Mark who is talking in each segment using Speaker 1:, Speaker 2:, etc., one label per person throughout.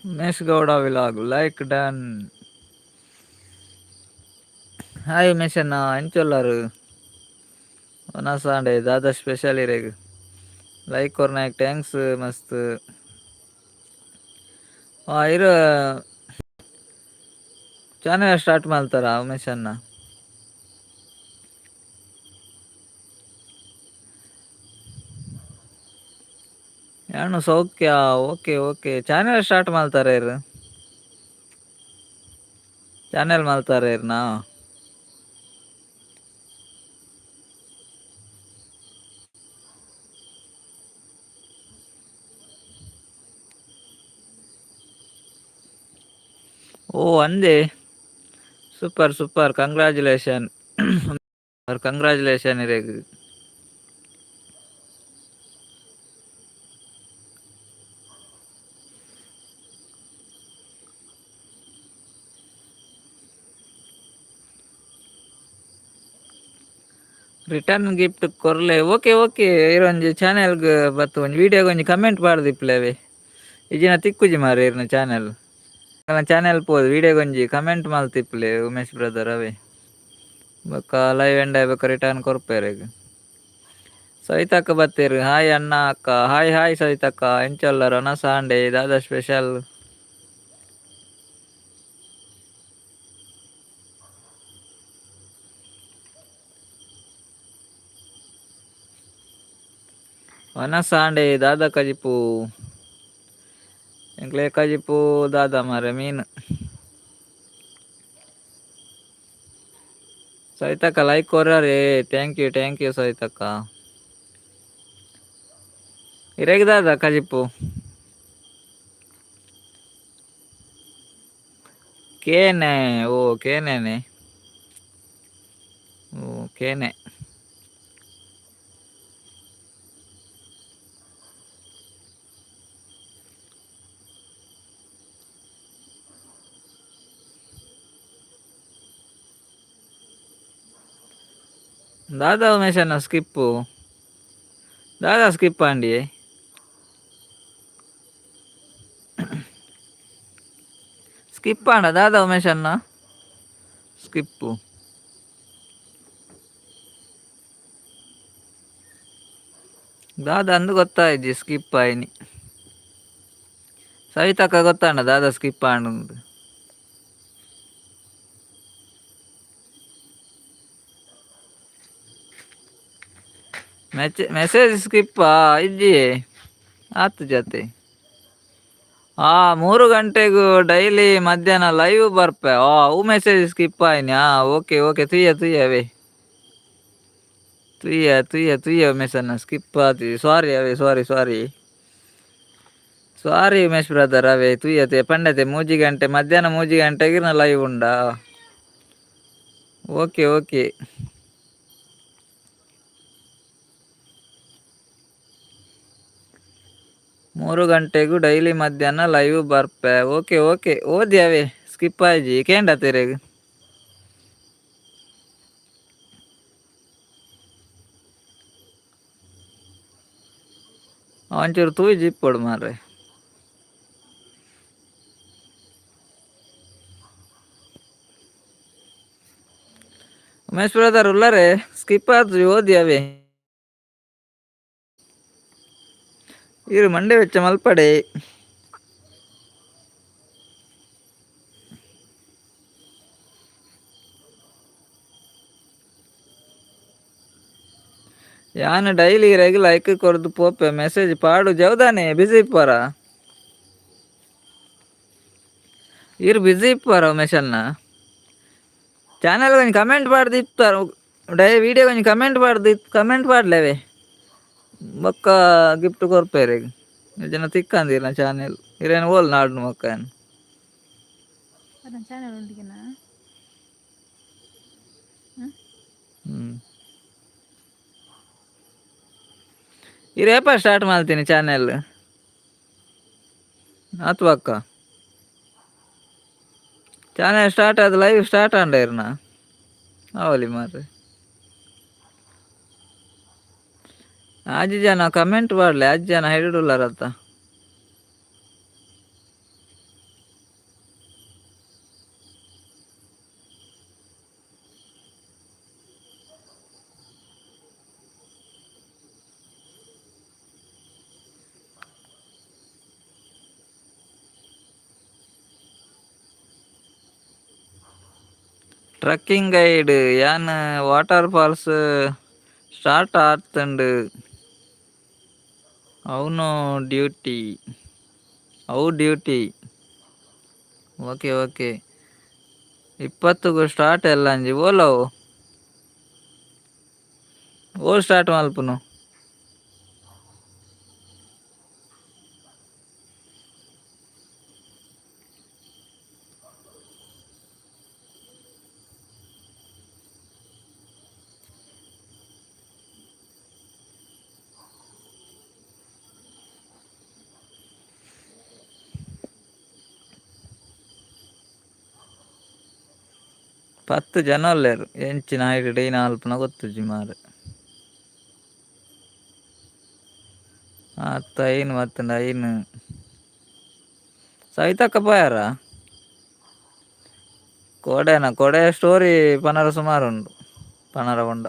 Speaker 1: Umesh Gowda vlog like done. Hi Umesh ಅಣ್ಣ, ಎಂಚೊಲ್ಲಾರು? ವನಸಾಂಡೆ ದಾದಾ special ಇರೆಗ್? ಲೈಕ್ ಕೊರ್ನಾಕ್ thanks ಮಸ್ತ್. ಇರು ಚಾನೆಲ್ ಸ್ಟಾರ್ಟ್ ಮಾಡ್ತಾರಾ ಉಮೇಶ್ ಅಣ್ಣ? ಯಾನು ಸೌಖ್ಯ. ಓಕೆ ಓಕೆ, ಚಾನೆಲ್ ಸ್ಟಾರ್ಟ್ ಮಾಡ್ತಾರೆ ಇರು? ಚಾನೆಲ್ ಮಾಡ್ತಾರೆ ಇರ್ನಾ? ಓ ಅಂದೆ, ಸೂಪರ್ ಸೂಪರ್, ಕಂಗ್ರ್ಯಾಚುಲೇಷನ್ ಕಂಗ್ರ್ಯಾಚುಲೇಷನ್ ಇರೆಗ್. ರಿಟರ್ನ್ ಗಿಫ್ಟ್ ಕೊರ್ಲೆ. ಓಕೆ ಓಕೆ, ಇರೊಂಜಿ ಚಾನೆಲ್ಗ್ ಬತ್ತು ಒಂಜಿ ವೀಡಿಯೋಗ್ ಒಂಜಿ ಕಮೆಂಟ್ ಪಾಡ್ದಿಪ್ಪುಲೆವೆ, ಇಜಿನ ತಿಕ್ಕುಜಿ ಮಾರ್ರೆ ಇರ್ನ ಚಾನೆಲ್. ಚಾನೆಲ್ ಪೋದು ವೀಡಿಯೋಗ್ ಒಂಜಿ ಕಮೆಂಟ್ ಮಲ್ತಿಪ್ಪುಲೆ ಉಮೇಶ್ ಬ್ರದರ್ ಅವೇ. ಬೊಕ್ಕ ಲೈವ್ ಎಂಡ್ ಆಯಿ ಬೊಕ್ಕ ರಿಟರ್ನ್ ಕೊರ್ಪೆರೆಗ್. ಸವಿತಕ್ಕ ಬತ್ತೆರ್, ಹಾಯ್ ಅಣ್ಣ ಅಕ್ಕ. Hi hi ಸವಿತಕ್ಕ, ಎಂಚೊಲ್ಲರ್? ವನಸಾಂಡೆ ದಾದಾ ಸ್ಪೆಷಲ್? ವನಸಾಂಡೆ ದಾದಾ ಕಜಿಪು? ಎಂಕ್ಲೆ ಕಜಿಪು ದಾದಾ ಮಾರೆ, ಮೀನು. ಸವಿತಕ್ಕ ಲೈಕ್ ಕೊರ್ಯಾರೆ, thank you thank you ಸವಿತಕ್ಕ. ಇರೆಗ್ ದಾದಾ ಕಜಿಪು? ಕೇನೆ. ಓ ಕೇನೆನೆ, ಓ ಕೇನೆ. ದಾದಾ ಉಮೇಶಣ್ಣ ಸ್ಕಿಪ್ಪು? ದಾದಾ ಸ್ಕಿಪ್ ಆಂಡಿ? ಸ್ಕಿಪ್ ಆಂಡ ದಾದಾ ಉಮೇಶಣ್ಣ ಸ್ಕಿಪ್ಪು? ದಾದಾ ಅಂದು ಗೊತ್ತಾಯ್ಜಿ ಸ್ಕಿಪ್ ಆಯ್ನಿ. ಸವಿತಕ್ಕ ಗೊತ್ತಾಂಡ ದಾದಾ ಸ್ಕಿಪ್ ಆಂಡ್? ಮೆಸೇಜ್ ಸ್ಕಿಪ್ ಇಜ್ಜಿ ಆತು ಜೊತೆ. 3 ಗಂಟೆಗೂ ಡೈಲಿ ಮಧ್ಯಾಹ್ನ ಲೈವ್ ಬರ್ಪೆ. ಅವು ಮೆಸೇಜ್ ಸ್ಕಿಪ್ ಆಯ್ನಿ. ಓಕೆ ಓಕೆ, ತುಯ್ಯ ತುಯ್ಯ ಅವೇ, ತುಯ್ಯ ತುಯ್ಯ ತುಯ್ಯ ಉಮೇಶ್ ಸ್ಕಿಪ್ ಆತಿ, ಸಾರಿ ಅವೇ, ಸಾರಿ ಸಾರಿ ಸಾರಿ ಉಮೇಶ್ ಬ್ರದರ್ ಅವೇ. ತುಯ್ಯತೆ ಪಂಡತೆ 3 ಗಂಟೆ, ಮಧ್ಯಾಹ್ನ 3 ಗಂಟೆಗೆ ಲೈವ್ ಉಂಡಾ? ಓಕೆ ಓಕೆ, 3 ಗಂಟೆಗೂ ಡೈಲಿ ಮಧ್ಯಾಹ್ನ ಲೈವ್ ಬರ್ಪೆ. ಓಕೆ ಓಕೆ, ಓದಿ ಅವೇ, ಸ್ಕಿಪ್ ಆಯ್ಜಿ ಕೇಂಡ ತೆರೆಗ್. ಒಂಚೂರು ತೂಯಿ ಇಪ್ಪೊಡು ಮಾರ್ರೆ. ಉಮೇಶ್ ಬ್ರದರ್ ಉಲ್ಲರೆ? ಸ್ಕಿಪ್ ಆತು, ಓದಿ ಅವೇ. ಇರು ಮಂಡೆ ವೆಚ್ಚ ಮಲ್ಪಡೆ. ಯಾನ್ ಡೈಲಿ ರೆಗ್ಯುಲರ್ ಲೈಕ್ ಕೊರ್ದು ಪೋಪೆ, ಮೆಸೇಜ್ ಪಾಡು ಜವದಾನೆ. ಬಿಸಿ ಇಪ್ಪರ ಇರು? ಬಿಸಿ ಇಪ್ಪರ ಉಮೇಶ್ ಅಣ್ಣ? ಚಾನೆಲ್ ಒಂಜಿ ಕಮೆಂಟ್ ಪಾಡ್ದು ಇತ್ತಾರ, ಡೈ ವಿಡಿಯೋ ಒಂಜಿ ಕಮೆಂಟ್ ಪಾಡ್ದು ಕಮೆಂಟ್ ಪಾಡ್ಲೆವೆ, ಬೊಕ್ಕ ಗಿಫ್ಟ್ ಕೊರ್ಪೆರ್. ಜನ ತಿಕ್ಕಂದಿರ ಚಾನೆಲ್ ಇರೇನು ಓಲ್ ನಾಡ್ನು ಬೊಕ್ಕ ಏನು?
Speaker 2: ಚಾನೆಲ್ ಉಂಡಿಗೆನಾ?
Speaker 1: ಹ್ಞೂ, ಇರೇಪ ಸ್ಟಾರ್ಟ್ ಮಾಡ್ತೀನಿ ಚಾನೆಲ್ ಆತು ಅಕ್ಕ. ಚಾನೆಲ್ ಸ್ಟಾರ್ಟ್ ಆದ, ಲೈವ್ ಸ್ಟಾರ್ಟ್ ಆಂಡ ಇರ್ನ ಅವಲಿ ಮಾರ್ರೆ. ಆಜಿ ಜನ ಕಮೆಂಟ್ ಪಾಡ್ಲೆ, ಆಜಿ ಜನ ಹಿಡಿದುಲ್ಲಾರತ್ತ. Trekking guide ಯಾನ್ water falls start ಆತುಂಡು. ಅವನು ಡ್ಯೂಟಿ ಅವು duty. Okay okay, 20 start ಎಲ್ಲಂಜಿ ಓಲವು ಓ ಸ್ಟಾರ್ಟ್ ಮಲ್ಪುನು. 10 ಜನ ಉಲ್ಲೆರ್ ಎಂಚಿನ ಹೈಟ್ ಡೈನ ಅಲ್ಪನ ಗೊತ್ತುಜ್ಜಿ ಮಾರೆ. ಅತ್ತ ಐನ್ ಬತ್ತುಂಡ ಐನ್ ಸವಿತಕ್ಕ ಪೋಯಾರ ಕೋಡೆನ ಕೋಡೆ ಸ್ಟೋರಿ ಪನರ ಸುಮಾರು ಉಂಡು ಪನರ ಉಂಡ.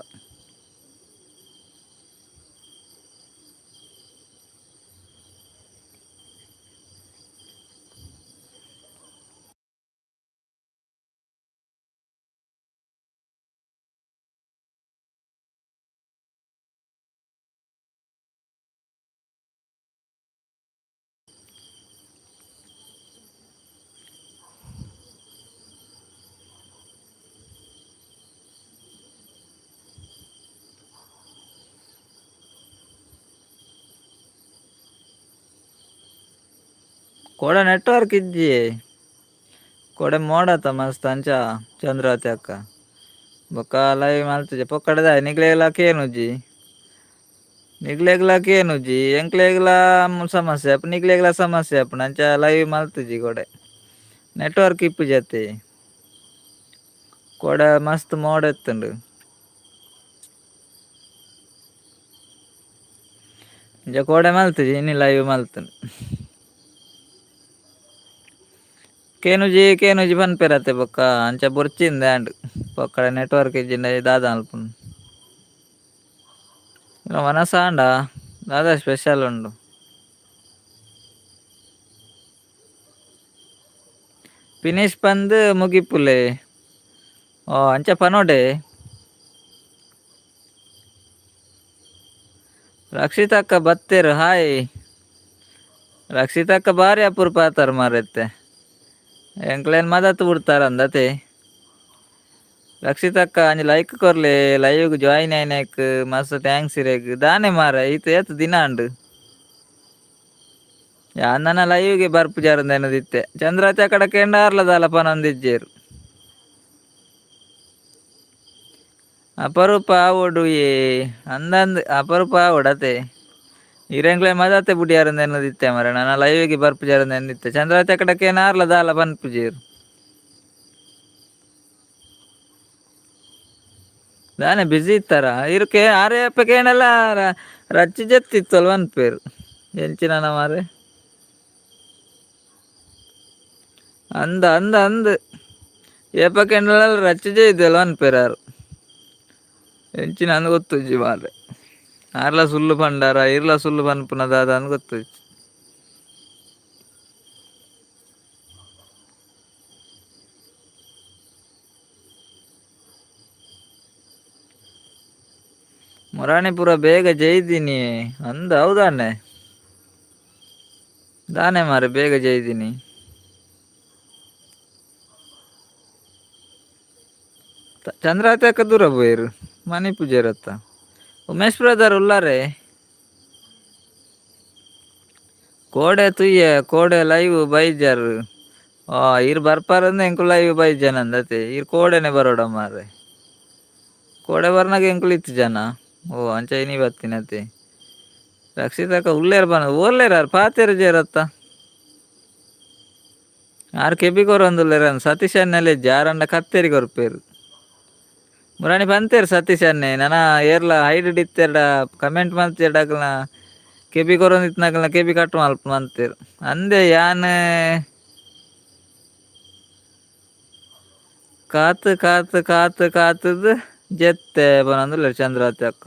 Speaker 1: ಕೋಡೆ ನೆಟ್ವರ್ಕ್ ಇಜ್ಜಿ ಕೋಡೆ ಮೋಡತ ಮಸ್ತ್ ಅಂಚ ಚಂದ್ರಾವತಿ ಅಕ್ಕ ಬೊಕ್ಕ ಲೈವ್ ಮಲ್ತುಜಿ ಪೊಕ್ಕಡೆದ ನಿಗ್ಲೆಗ್ಲ ಕೇನುಜಿ ನಿಗ್ಲೆಗ್ಲ ಕೇನುಜಿ ಎಂಕ್ಲೆಗ್ಲ ಸಮಸ್ಯೆ ಅಪ್ ನಿಗ್ಲೆಗ್ಲ ಸಮಸ್ಯೆ ಅಪ್ಪುಂಡು ಅಂಚ ಲೈವ್ ಮಲ್ತುಜಿ ಕೋಡೆ ನೆಟ್ವರ್ಕ್ ಇಪ್ಪುಜಿ ಅತ್ತೆ ಕೋಡೆ ಮಸ್ತ್ ಮೋಡ ಇತ್ತುಂಡು. ಇಂಚ ಕೋಡೆ ಮಲ್ತುಜಿ ಇನಿ ಲೈವ್ ಮಲ್ತುಂಡು. ಕೇನುಜಿ ಕೇನುಜಿ ಪನ್ಪೆರತ್ತೆ ಬೊಕ್ಕ ಅಂಚ ಬೊರ್ಚಿಂದೆ ಆಂಡ್ ಪೊಕ್ಕಡೆ ನೆಟ್ವರ್ಕ್ ಇಜ್ಜಿಂಡ ದಾದ ಮಲ್ಪುನು. ವನಸ ಆಂಡ ದಾದ ಸ್ಪೆಷಲ್ ಉಂಡು. ಫಿನಿಶ್ ಪಂದ್ ಮುಗಿಪುಲೆ ಓ ಅಂಚ ಪನೋಡೆ. ರಕ್ಷಿತಕ್ಕ ಬತ್ತೆರ್ ಹಾಯ್. ರಕ್ಷಿತಕ್ಕ ಬಾರಿ ಅಪರೂಪ ಆತರ್ ಮಾರ್ರೆತ್ತೆ. ಎಂಕ್ಲೆನ್ ಮದತ್ ಬುಡ್ತಾರ ಅಂದತೆ. ರಕ್ಷಿತಕ್ಕ ಅಂಚ ಲೈಕ್ ಕೊರ್ಲೆ ಲೈವ್ ಜಾಯಿನ್ ಆಯ್ನಕ್ ಮಸ್ತ್ thanks ಇರೆಗ್ ದಾನೆ ಮಾರ್ರೆ ಈತ್ ಏತ್ ದಿನ ಆಂಡ್. ಯಾನ್ ನನ ಲೈವ್ಗೆ ಬರ್ಪುಜಾರ್ ಎನ್ನದಿತ್ತೆ ಚಂದ್ರಾವತಿ ಅಕ್ಕಡ ಕೇಂಡ ಆರ್ಲ ದಾಲ ಪನೊಂದಿಜ್ಜೆರ್. ಅಪರೂಪ ಆವೊಡು ಯೇ ಅಂದಂದ್ ಅಪರೂಪ ಆವೊಡು ಅತೆ. ಇರೆಂಕ್ಲೆ ಮದತೆ ಬುಡಿಯಾರ್ ಎನ್ನದಿತ್ತೆ ಮಾರ್ರೆ ನನ ಲೈವ್ಗೆ ಬರ್ಪುಜಾರ್ ಎನ್ನದಿತ್ತೆ ಚಂದ್ರಾವತಿ ಅಕ್ಕಡ ಕೇನ ಆರ್ಲ ದಾಲ ಪನ್ಪುಜೆರ್. ದಾನೆ ಬಿಜಿ ಇತ್ತಾರ ಇರ್ ಆರೆ ಅಪ್ಪೆ ಕೇಂಡಲ ರಚ್ಚಿ ಜೆತ್ತಿತ್ತಲ್ ಪನ್ಪೆರ್ ಎಂಚಿನ ಮಾರ್ರೆ. ಅಂದ್ ಅಂದ್ ಅಂದ್ ಏಪ ಕೇಂಡಲ ರಚ್ಚಿ ಜೈದೆಲ್ ಪನ್ಪೆರ್ ಆರ್. ಎಂಚಿನ ಅಂದ್ ಗೊತ್ತುಜ್ಜಿ ಮಾರ್ರೆ. ಆರ್ಲ ಸುಳ್ಳು ಪಂಡಾರ ಇರ್ಲ ಸುಳ್ಳು ಪನ್ಪುನ ದಾದ ಅಂದ್ ಗೊತ್ತುಜ್ಜಿ. ಮೊರಾಣಿಪುರ ಬೇಗ ಜೈದಿನಿ ಅಂದ್ ಹೌದಾನೆ ದಾನೆ ಮಾರ್ರೆ ಬೇಗ ಜೈದಿನಿ. ಚಂದ್ರಾವತಿ ಅಕ್ಕ ದೂರ ಪೋಯೆರ್ ಮನಿಪುಜೆರತ್ತ. ಉಮೇಶ್ ಬ್ರದರ್ ಉಲ್ಲಾರೆ. ಕೋಡೆ ತೂಯೆ ಕೋಡೆ ಲೈವ್ ಬೈಜಾರ್ ಈರ್ ಬರ್ಪಾರಂದ್ ಎಂಕುಲು ಲೈವ್ ಬೈಜನಂದತೆ ಈರ್ ಕೋಡೆನೆ ಬರೋಡ ಮಾರ್ರೆ. ಕೋಡೆ ಬರ್ನಾಗ ಎಂಕುಲು ಇತ್ತಿಜನ ಓ ಅಂಚ ಇನಿ ಬತ್ತಿನತೆ. ರಕ್ಷಿತಕ್ಕ ಉಲ್ಲೇರ್ ಪನ ಓಲ್ಲೇರ್ ಆರ್ ಪಾತೆರುಜೆರತ್ತ. ಆರ್ ಕೆಬಿ ಕೊರೊಂದುಲ್ಲೆರ್ ಸತೀಶ್ ಅಣ್ಣೆಲ ಇಜ್ಜಿ ಆರಂಡ ಕತ್ತೆರಿ ಕೊರ್ಪೆರ್. ಮುರಾನಿ ಪಂತೆರ್ ಸತೀಶ್ ಅಣ್ಣೆ ನನ ಏರ್ಲ ಹೈಡ್ ಇತ್ತೆರ್ಡ ಕಮೆಂಟ್ ಮಲ್ತೆರ್ಡ ಅಕಲ್ನ ಕೆಬಿ ಕೊರೊಂದಿತ್ತಿನಕಲ್ನ ಕೆಬಿ ಕಟ್ ಮಲ್ಪು ಮಂತೆರ್. ಅಂದೆ ಯಾನ್ ಕಾತ್ ಕಾತ್ ಕಾತ್ ಕಾತುದು ಜೆತ್ತೆ ಪನೊಂದುಲ್ಲೆರ್ ಚಂದ್ರಾವತಿ ಅಕ್ಕ.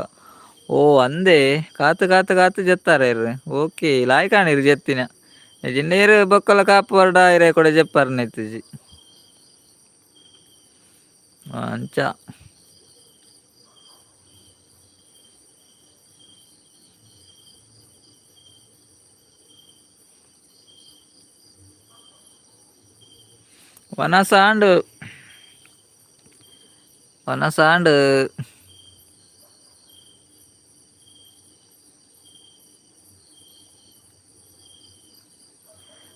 Speaker 1: ಓ ಅಂದೆ ಕಾತ್ ಕಾತ್ ಕಾತ್ ಜೆತ್ತಾರೆ ಇರ್ ಓಕೆ ಲಾಯ್ಕ್ ಇರ್ ಜೆತ್ತಿನ. ಇಜ್ಜಿಂಡ ಇರ್ ಬೊಕ್ಕಲ ಕಾಪು ವರ್ಡ ಇರೆ ಕೂಡ ಜೆಪ್ಪರ್ನ ಇತ್ತಿಜಿ. ಅಂಚ ವನಸಾಂಡ್ ವನಸಾಂಡ್.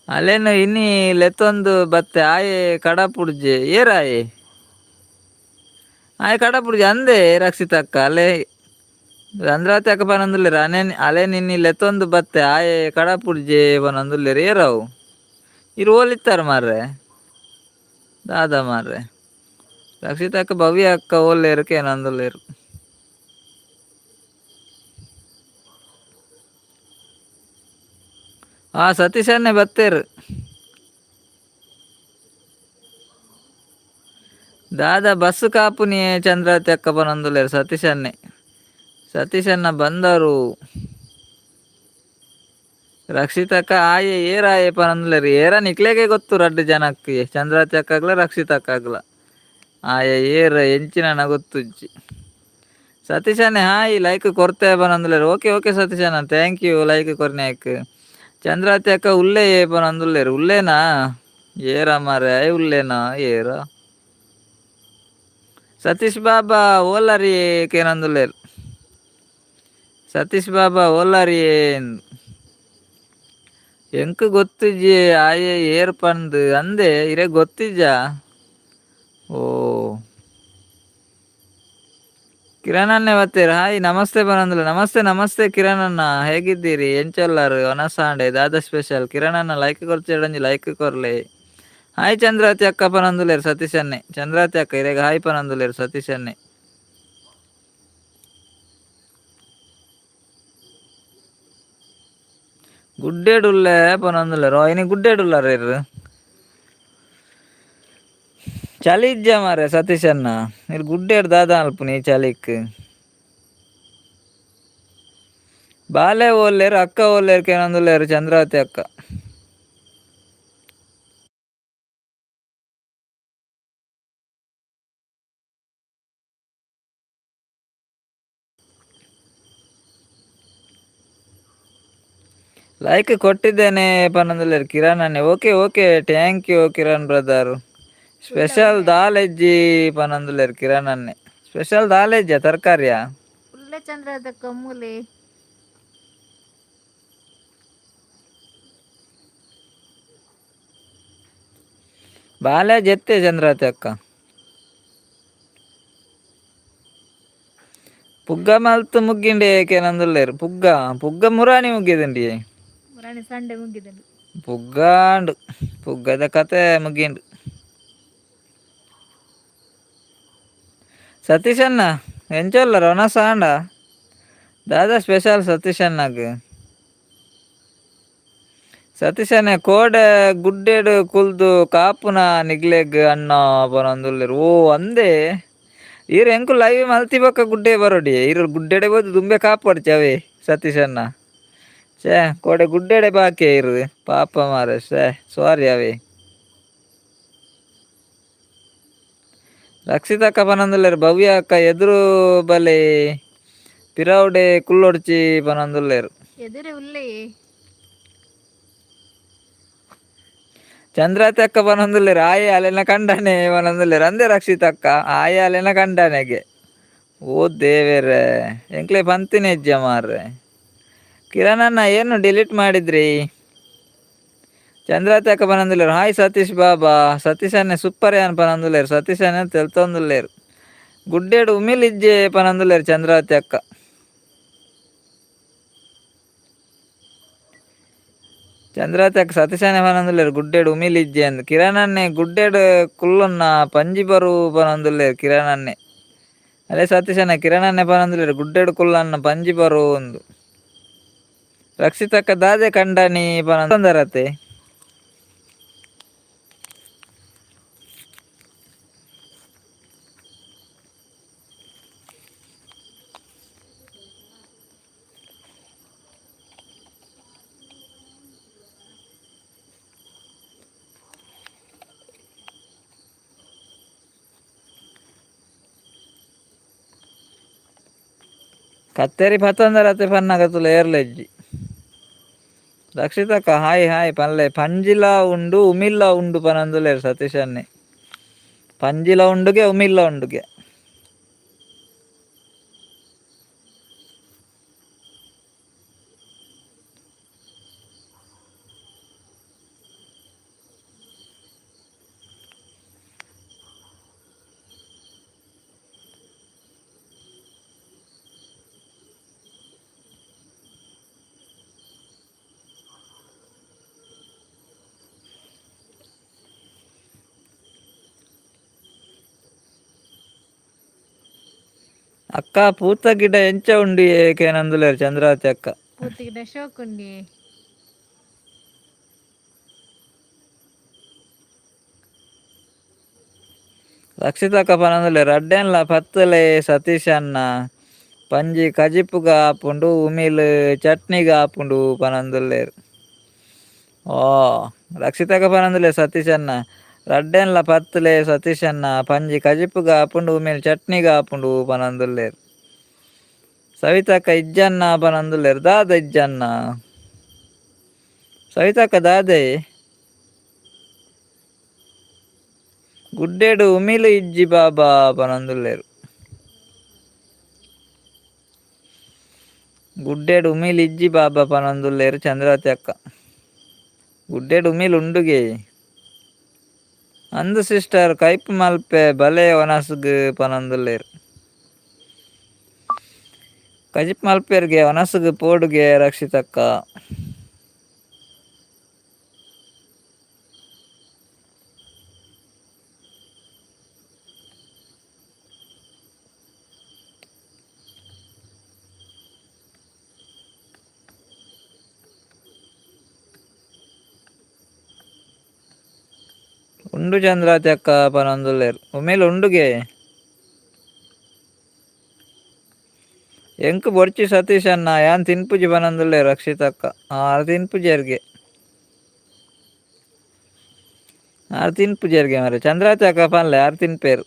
Speaker 1: ಅಲ್ಲೇನು ಇನ್ನಿ ಲೆತ್ತೊಂದು ಬತ್ತೆ ಆಯೆ ಕಡಪುಡ್ಜೆ ಏರಾಯೆ ಆಯೆ ಕಡಪುಡ್ಜೆ ಅಂದೆ ರಕ್ಷಿತಕ್ಕ ಅಲ್ಲೇ ರಂದ್ರಾತಿ ಅಕ್ಕ ಪನೊಂದುಲ್ಲೆರ್ ಅನೆ ಅಲೆ ನಿನ್ನಿ ಲೆತ್ತೊಂದು ಬತ್ತೆ ಆಯೆ ಕಡಪುಡ್ಜೆ ಪನೊಂದುಲ್ಲೆರ್ ಏರವು ಇರ್ ಓಲಿತ್ತಾರ ಮಾರ್ರೆ ದಾದಾ ಮಾರ್ರೆ ರಕ್ಷಿತಕ್ಕ ಭವ್ಯ ಅಕ್ಕ ಓಲ್ಲೇರು ಕೇನೊಂದುಲ್ಲೆರ್. ಆ ಸತೀಶನ್ನೇ ಬತ್ತೇರು. ದಾದಾ ಬಸ್ ಕಾಪುನಿ ಚಂದ್ರಾವತಿ ಅಕ್ಕ ಪನೊಂದುಲ್ಲೆರ್ ಸತೀಶನ್ನೇ ಸತೀಶನ್ನ ಬಂದರು. ರಕ್ಷಿತಕ್ಕ ಆಯೆ ಏರಾಯೆ ಪನೊಂದುಲ್ಲೆರ್ ಏರ ನಿಕ್ಲೆಗೆ ಗೊತ್ತು ರಡ್ಡ್ ಜನಕ್ ಚಂದ್ರಾವತಿ ಅಕ್ಕಗ್ಲ ರಕ್ಷಿತಕ್ಕಗ್ಲ ಆಯೆ ಏರ್ ಎಂಚಿನನ ಗೊತ್ತುಜ್ಜಿ. ಸತೀಶನ್ನೇ ಹಾಯ್ ಲೈಕ್ ಕೊರ್ತೆ ಪನೊಂದುಲ್ಲೆರ್ ಓಕೆ ಓಕೆ ಸತೀಶಣ್ಣ thank you like ಕೊರ್ನಾಕ್. ಚಂದ್ರಾವತಿ ಅಕ್ಕ ಉಲ್ಲೆ ಪನೊಂದುಲ್ಲೆರ್ ಉಲ್ಲೇನಾ ಏರ ಮಾರ್ರೆ ಉಲ್ಲೇನಾ ಏರ. ಸತೀಶ್ ಬಾಬಾ ಓಲಾರಿ ಕೇನೊಂದುಲ್ಲೆರ್ ಸತೀಶ್ ಬಾಬಾ ಓಲಾರಿ ಎಂಕ್ ಗೊತ್ತಿಜ್ಜಿ ಆಯೆ ಏರ್ ಪಂದ್ ಅಂದೆ ಇರೆಗ್ ಗೊತ್ತಿಜ್ಜಾ ಓ ಕಿರಣ್ ಅಣ್ಣೆ ಬತ್ತೆರ್ ಹಾಯ್ ನಮಸ್ತೆ ಪನೊಂದುಲ್ಲೆ ನಮಸ್ತೆ ನಮಸ್ತೆ ಕಿರಣ್ ಅಣ್ಣ ಹೇಗಿದ್ದೀರಿ ಎಂಚೊಲ್ಲರ್ ವನಸಾಂಡೆ ದಾದ ಸ್ಪೆಷಲ್ ಕಿರಣ್ ಅಣ್ಣ ಲೈಕ್ ಕೊರ್ಚೆಡೊಂಜಿ ಲೈಕ್ ಕೊರ್ಲೆ. ಹಾಯ್ ಚಂದ್ರಾವತಿ ಅಕ್ಕ ಪನೊಂದುಲ್ಲೆರ್ ಸತೀಶ್ ಅಣ್ಣೆ ಚಂದ್ರಾವತಿ ಅಕ್ಕ ಇರೆಗ್ ಹಾಯ್ ಪನೊಂದುಲ್ಲೆರ್ ಸತೀಶ್ ಅಣ್ಣೆ. ಗುಡ್ಡೆಡುಲ್ಲೆ ಪನೊಂದುಲ್ಲೆರ್ ಓ ಇನಿ ಗುಡ್ಡೆಡುಲ್ಲರ್ ಇರ್. ಚಳಿ ಇಜ್ಜ ಮಾರ್ರೆ ಸತೀಶ್ ಅಣ್ಣ ಇರ್ ಗುಡ್ಡೆಡ್ ದಾದ ಮಲ್ಪುನಿ ಈ ಚಳಿಕ್. ಬಾಲೆ ಓಲ್ಲೆರ್ ಅಕ್ಕ ಓಲ್ಲೆರ್ ಕೇನೊಂದುಲ್ಲೆರ್ ಚಂದ್ರಾವತಿ ಅಕ್ಕ. ಲೈಕ್ ಕೊಟ್ಟಿದ್ದೇನೆ ಪನೊಂದುಲ್ಲೆರ್ ಕಿರಣ್ ಅಣ್ಣೆ okay okay thank you Kiran brother. Special ದಾಲ್ ಎಜ್ಜಿ ಪನೊಂದುಲ್ಲೆರ್ ಕಿರಣ್ ಅಣ್ಣೆ ಸ್ಪೆಷಲ್ ದಾಲ್ ಎಜ್ಜ ತರಕಾರಿಯಾ.
Speaker 2: ಉಲ್ಲೆ ಚಂದ್ರದಕ್ಕ ಮೂಲೆ.
Speaker 1: ಬಾಲೆ ಜೆತ್ತೆ ಚಂದ್ರಾವತಿ ಅಕ್ಕ. ಪುಗ್ಗ ಮಲ್ತ್ ಮುಗ್ಗಿಂಡೆ ಕೇನೊಂದುಲ್ಲೆರ್ ಪುಗ್ಗ ಪುಗ್ಗ ಮುರಾಣಿ ಮುಗ್ಗಿದುಂಡಿ.
Speaker 2: ಮುರಾಣಿ ಸಂಡೆ ಮುಗಿದುಂಡು.
Speaker 1: ಪುಗ್ಗಾಂಡ್ ಪುಗ್ಗದ ಕತೆ ಮುಗಿಂಡು. ಸತೀಶ್ ಅಣ್ಣ ಎಂಚೊಲ್ಲರ್ ವನಸ್ ಆಂಡ ದಾದಾ ಸ್ಪೆಷಲ್ ಸತೀಶ್ ಅಣ್ಣಗ್. ಸತೀಶ್ ಅಣ್ಣೆ ಕೋಡೆ ಗುಡ್ಡೆಡ್ ಕುಲ್ದು ಕಾಪುನ ನಿಗ್ಲೆಗ್ ಅಣ್ಣ ಪನೊಂದುಲ್ಲೆರ್ ಓ ಅಂದೆ ಈರ್ ಎಂಕು ಲೈವ್ ಮಲ್ತಿ ಬೊಕ್ಕ ಗುಡ್ಡೆ ಬರೊಡಿ ಈರ್ ಗುಡ್ಡೆಡೆ ಪೋದು ದುಂಬೆ ಕಾಪೊಡ್ಚಿ ಅವೇ ಸತೀಶ್ ಅಣ್ಣ ಛೇ ಕೋಡೆ ಗುಡ್ಡೆಡೆ ಬಾಕಿ ಇರು ಪಾಪ ಮಾರ್ರೆ ಛೇ ಸಾರಿ ಅವೇ. ರಕ್ಷಿತಕ್ಕ ಪನೊಂದುಲ್ಲೆರ್ ಭವ್ಯ ಅಕ್ಕ ಎದುರು ಬಲೆ ಪಿರವುಡೆ ಕುಲ್ಲೊಡ್ಚಿ ಪನೊಂದುಲ್ಲೆರ್.
Speaker 2: ಎದುರು ಉಲ್ಲೆ.
Speaker 1: ಚಂದ್ರಾವತಿ ಅಕ್ಕ ಪನೊಂದುಲ್ಲೆರ್ ಆಯೆ ಅಲೆನ ಕಂಡನೆ ಪನೊಂದುಲ್ಲೆರ್ ಅಂದೆ ರಕ್ಷಿತಕ್ಕ ಆಯೆ ಅಲೆನ ಕಂಡನೆಗೆ ಓ ದೇವೆರೆ ಎಂಕ್ಲೆ ಪಂತಿನ ಇಜ್ಜ ಮಾರ್ರೆ. ಕಿರಣ್ ಅಣ್ಣ ಏನು ಡಿಲೀಟ್ ಮಾಡಿದ್ರಿ. ಚಂದ್ರಾವತಿ ಅಕ್ಕ ಪನೊಂದುಲ್ಲೆರ್ ಹಾಯ್ ಸತೀಶ್ ಬಾಬಾ ಸತೀಶ್ ಅಣ್ಣೆ ಸೂಪರ್ ಯಾನ್ ಪನೊಂದುಲ್ಲೆರ್ ಸತೀಶ್ ಅಣ್ಣೆ ತೆಲ್ತೊಂದುಲ್ಲೆರ್ ಗುಡ್ಡೆಡ್ ಉಮಿಲ್ ಇಜ್ಜೆ ಪನೊಂದುಲ್ಲೆರ್ ಚಂದ್ರಾವತಿ ಅಕ್ಕ. ಚಂದ್ರಾವತಿ ಅಕ್ಕ ಸತೀಶ್ ಅಣ್ಣೆ ಪನೊಂದುಲ್ಲೆರ್ ಗುಡ್ಡೆಡ್ ಉಮಿಲ್ ಇಜ್ಜೆ ಅಂದ್ ಕಿರಣ್ ಅಣ್ಣೆ ಗುಡ್ಡೆಡ್ ಕುಲ್ಲುನ್ನ ಪಂಜಿ ಬರು ಪನೊಂದುಲ್ಲೆರ್ ಕಿರಣ್ ಅಣ್ಣೆ ಅದೇ ಸತೀಶ್ ಅಣ್ಣ ಕಿರಣ್ ಅಣ್ಣೆ ಪನೊಂದುಲ್ಲೆರ್ ಗುಡ್ಡೆಡ್ ಕುಲ್ಲನ್ನ ಪಂಜಿ ಬರು ಅಂದ್. ರಕ್ಷಿತಕ್ಕ ದಾದೆ ಕಂಡನಿ ಪನೊಂದರತೆ. ಕತ್ತೆರಿ ಪತ್ತೊಂದರತೆ ಪನ್ನಗ ತುಲ ಏರ್ಲೆಜ್ಜಿ. ರಕ್ಷಿತಕ್ಕ ಹಾಯ್ ಹಾಯ್ ಪನ್ಲೆ. ಪಂಜಿಲ ಉಂಡು ಉಮಿಲ್ಲ ಉಂಡು ಪನಂದುಲ್ಲೆರ್ ಸತೀಶನ್ನೆ. ಪಂಜಿಲ ಉಂಡುಗೆ ಉಮಿಲ್ಲ ಉಂಡುಗೆ. ಅಕ್ಕ ಪೂತ ಗಿಡ ಎಂಚ ಉಂಡು ಏಕೇನಂದುಲ್ಲೆರ್ ಚಂದ್ರಾವತಿ ಅಕ್ಕ.
Speaker 2: ಪೂತಿಗಿಡ ಶೋಕುಂಡಿ.
Speaker 1: ರಕ್ಷಿತಕ್ಕ ಪನಂದುಲ್ಲೆರ್ ರಡ್ಡೆನ್ಲ ಪತ್ತುಲೆ ಸತೀಶ್ ಅಣ್ಣ. ಪಂಜಿ ಕಜಿಪುಗ ಆಪುಂಡು ಉಮಿಲ್ ಚಟ್ನಿಗ ಆಪುಂಡು ಪನಂದುಲ್ಲೆರ್. ಓ ರಕ್ಷಿತಕ್ಕ ಪನಂದುಲ್ಲೆರ್ ಸತೀಶ್ ಅಣ್ಣ. ರಡ್ಡೆನ್ಲ ಪತ್ತುಲೆ ಸತೀಶ್ ಅಣ್ಣ. ಪಂಜಿ ಕಜಿಪುಗ ಆಪುಂಡು ಉಮಿಲ್ ಚಟ್ನಿಗ ಆಪುಂಡು ಪನಂದುಲ್ಲೆರ್. ಸವಿತಕ್ಕ ಇಜ್ಜಣ್ಣ ಪನಂದುಲ್ಲೆರ್. ದಾದ ಇಜ್ಜಣ್ಣ? ಸವಿತಕ್ಕ ದಾದೆ? ಗುಡ್ಡೆಡು ಉಮಿಲ್ ಇಜ್ಜಿ ಬಾಬಾ ಪನಂದುಲ್ಲೆರ್. ಗುಡ್ಡೆಡು ಉಮಿಲ್ ಇಜ್ಜಿ ಬಾಬಾ ಪನಂದುಲ್ಲೆರ್ ಚಂದ್ರಾವತಿ ಅಕ್ಕ. ಗುಡ್ಡೆಡು ಉಮಿಲ್ ಉಂಡುಗೆ. ಅಂದು ಸಿಸ್ಟರ್ ಕೈಪು ಮಲ್ಪೆ ಬಲೆ ಒನಸ್ಗ್ ಪನಂದುಲ್ಲೆರ್. ಕಜಿಪ್ ಮಲ್ಪೆರ್ಗೆ ಒನಸ್ಗ್ ಪೋಡುಗೆ ರಕ್ಷಿತಕ್ಕ. ಉಂಡು ಚಂದ್ರಾವತಿ ಅಕ್ಕ ಪನಂದುಲ್ಲೆರ್. ಉಮಿಲ್ ಉಂಡುಗೆ. ಎಂಕ್ ಬೊರ್ಚಿ ಸತೀಶ್ ಅಣ್ಣ ಯಾನ್ ತಿನ್ಪುಜಿ ಪನಂದುಲ್ಲೆರ್ ರಕ್ಷಿತಕ್ಕ. ಆರ್ ತಿನ್ಪುಜೆರ್ಗೆ. ಆರ್ ತಿನ್ಪುಜೆರ್ಗೆ ಮಾರ್ರೆ. ಚಂದ್ರಾವತಿ ಅಕ್ಕ ಪನ್ಲೆ ಆರ್ ತಿನ್ಪೇರು.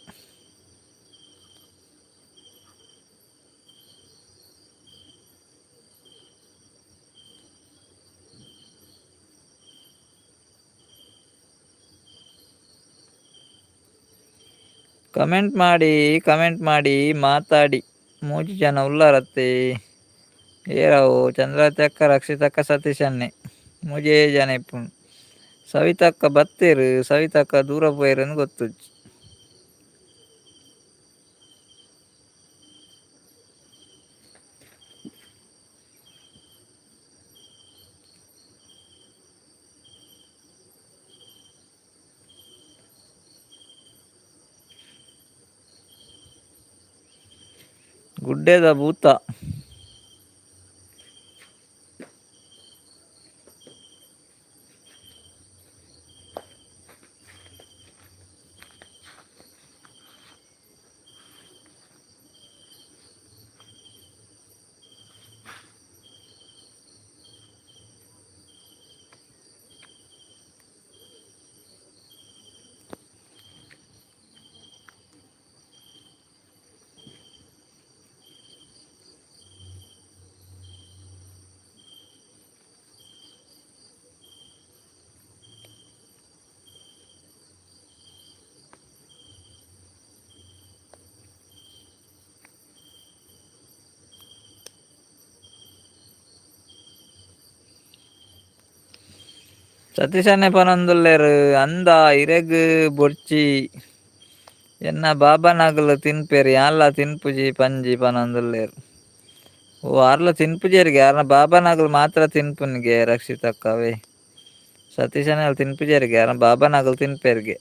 Speaker 1: ಕಮೆಂಟ್ ಮಾಡಿ ಕಮೆಂಟ್ ಮಾಡಿ ಮಾತಾಡಿ. ಮೂಜಿ ಜನ ಉಲ್ಲಾರತ್ತೆ. ಏರವು ಚಂದ್ರಾವತಿ ಅಕ್ಕ ರಕ್ಷಿತಕ್ಕ ಸತೀಶ್ ಅಣ್ಣೆ ಮೂಜೇ ಜನ ಇಪ್ಪುನು. ಸವಿತಕ್ಕ ಬತ್ತೆರ್ ಸವಿತಕ್ಕ ದೂರ ಪೋಯೆರ್ ಗೊತ್ತುಜ್ಜಿ. ಗುಡ್ಡೆದ ಭೂತ. ಸತೀಶನ್ನೆ ಪನೊಂದುಲ್ಲೆರ್ ಅಂದ ಇರೆಗ್ ಬೊರ್ಚಿ ಎನ್ನ ಬಾಬಾನಗುಲು ತಿನ್ಪೆರ್ ಯಾನ್ಲ ತಿನ್ಪುಜಿ ಪಂಜಿ ಪನೊಂದುಲ್ಲೆರ್. ಓ ಆರ್ಲ ತಿನ್ಪುಜೆರ್ಗೆ ಆರ್ನ ಬಾಬಾನಗುಲು ಮಾತ್ರ ತಿನ್ಪುನಿಗೆ ರಕ್ಷಿತಕ್ಕವೇ. ಸತೀಶನ್ನೆ ತಿನ್ಪುಜೆರ್ಗೆ ಆರ್ನ ಬಾಬಾನಗುಲು ತಿನ್ಪೆರ್ಗೆ.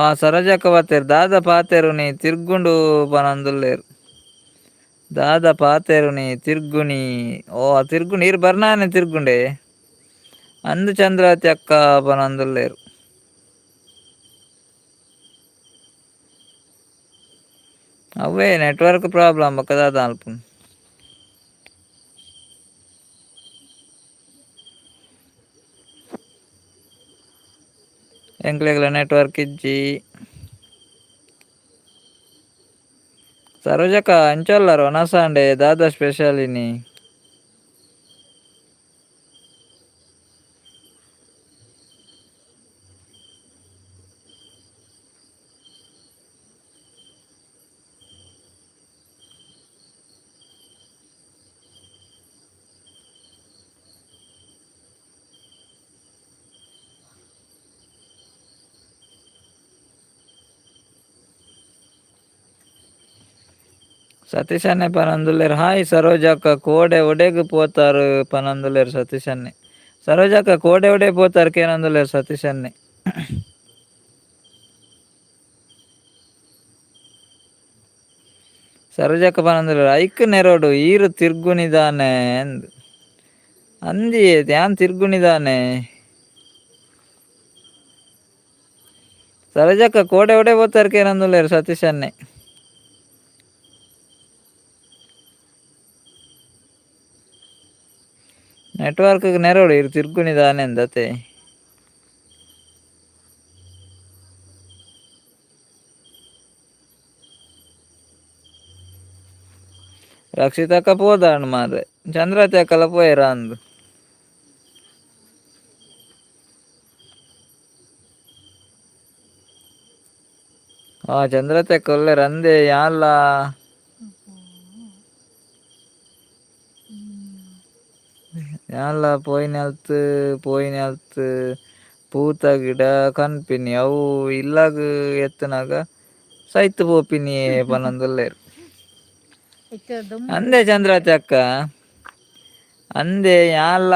Speaker 1: ಆ ಸರೋಜಕ್ಕ ಬತ್ತೇರು ದಾದ ಪಾತೆರುನಿ ತಿರ್ಗುಂಡು ಪನಂದುಲ್ಲೇರು. ದಾದ ಪಾತೆರುನಿ ತಿರ್ಗುಣಿ. ಓ ತಿರ್ಗುಂಡು ಇರು ಬರ್ನಾನೆ ತಿರ್ಗುಂಡೆ ಅಂದು ಚಂದ್ರಾವತಿ ಅಕ್ಕ ಪನಂದುಲ್ಲೇರು. ಅವೇ ನೆಟ್ವರ್ಕ್ ಪ್ರಾಬ್ಲಮ್ ಬೊಕ್ಕ ದಾದ ಅಲ್ಪುಂಡು. ಎಂಕ್ಲೆಗ್ಲ ನೆಟ್ವರ್ಕ್ ಇಜ್ಜಿ. ಸರೋಜಕ್ಕ ಅಂಚೊಲ್ಲರು ಒನಸಾಂಡೆ ದಾದ ಸ್ಪೆಷಲ್ ಇನಿ. ಸತೀಶನ್ನೇ ಪನೊಂದುಲ್ಲೆರ್ ಹಾಯ್ ಸರೋಜಕ್ಕ ಕೋಡೆ ಒಡೆಗ್ ಪೋತಾರ್ ಪನೊಂದುಲ್ಲೆರ್ ಸತೀಶನ್ನೇ. ಸರೋಜಕ್ಕ ಕೋಡೆ ಒಡೆ ಪೋತಾರ್ ಕೇನೊಂದುಲ್ಲೆರ್ ಸತೀಶನ್ನೇ. ಸರೋಜಕ್ಕ ಪನೊಂದುಲ್ಲೆರ್ ಐಕ್ ನೆರೋಡು ಈರ್ ತಿರ್ಗುನಿದಾನೆ ಅಂದ್. ಅಂದಿ ಯಾನ್ ತಿರ್ಗುನಿದಾನೆ. ಸರೋಜಕ್ಕ ಕೋಡೆ ಒಡೆ ಪೋತಾರ್ ಕೇನೊಂದುಲ್ಲೆರ್ ಸತೀಶನ್ನೇ. ನೆಟ್ವರ್ಕ್ ನೆರೋಡು ಈರ್ ತಿರ್ಗುನಿದಾನೆ ಅಂದತೆ. ರಕ್ಷಿತಕ್ಕ ಪೋದಾಂಡ್ ಮಾರ್ರೆ ಚಂದ್ರಾವತಿ ಅಕ್ಕಲ ಪೋಯೆರಾ ಅಂದ್. ಆ ಚಂದ್ರತೆ ಅಕ್ಕ ಉಲ್ಲೆರ್ ಅಂದೆ ಯಾನ್ಲ. ಯಾನ್ಲ ಪೋಯಿನಲ್ತ್ ಪೋಯಿನಲ್ತ್ ಪೂತ ಗಿಡ ಕನ್ಪಿನಿ ಅವು ಇಲ್ಲಗ್ ಎತ್ತುನಗ ಸೈತ್ ಪೋಪಿನಿ ಪನೊಂದುಲ್ಲೆರ್.
Speaker 2: ಇತ್ತೆ ದೊಂಬು
Speaker 1: ಅಂದೆ ಚಂದ್ರಾವತಿ ಅಕ್ಕ ಅಂದೆ ಯಾನ್ಲ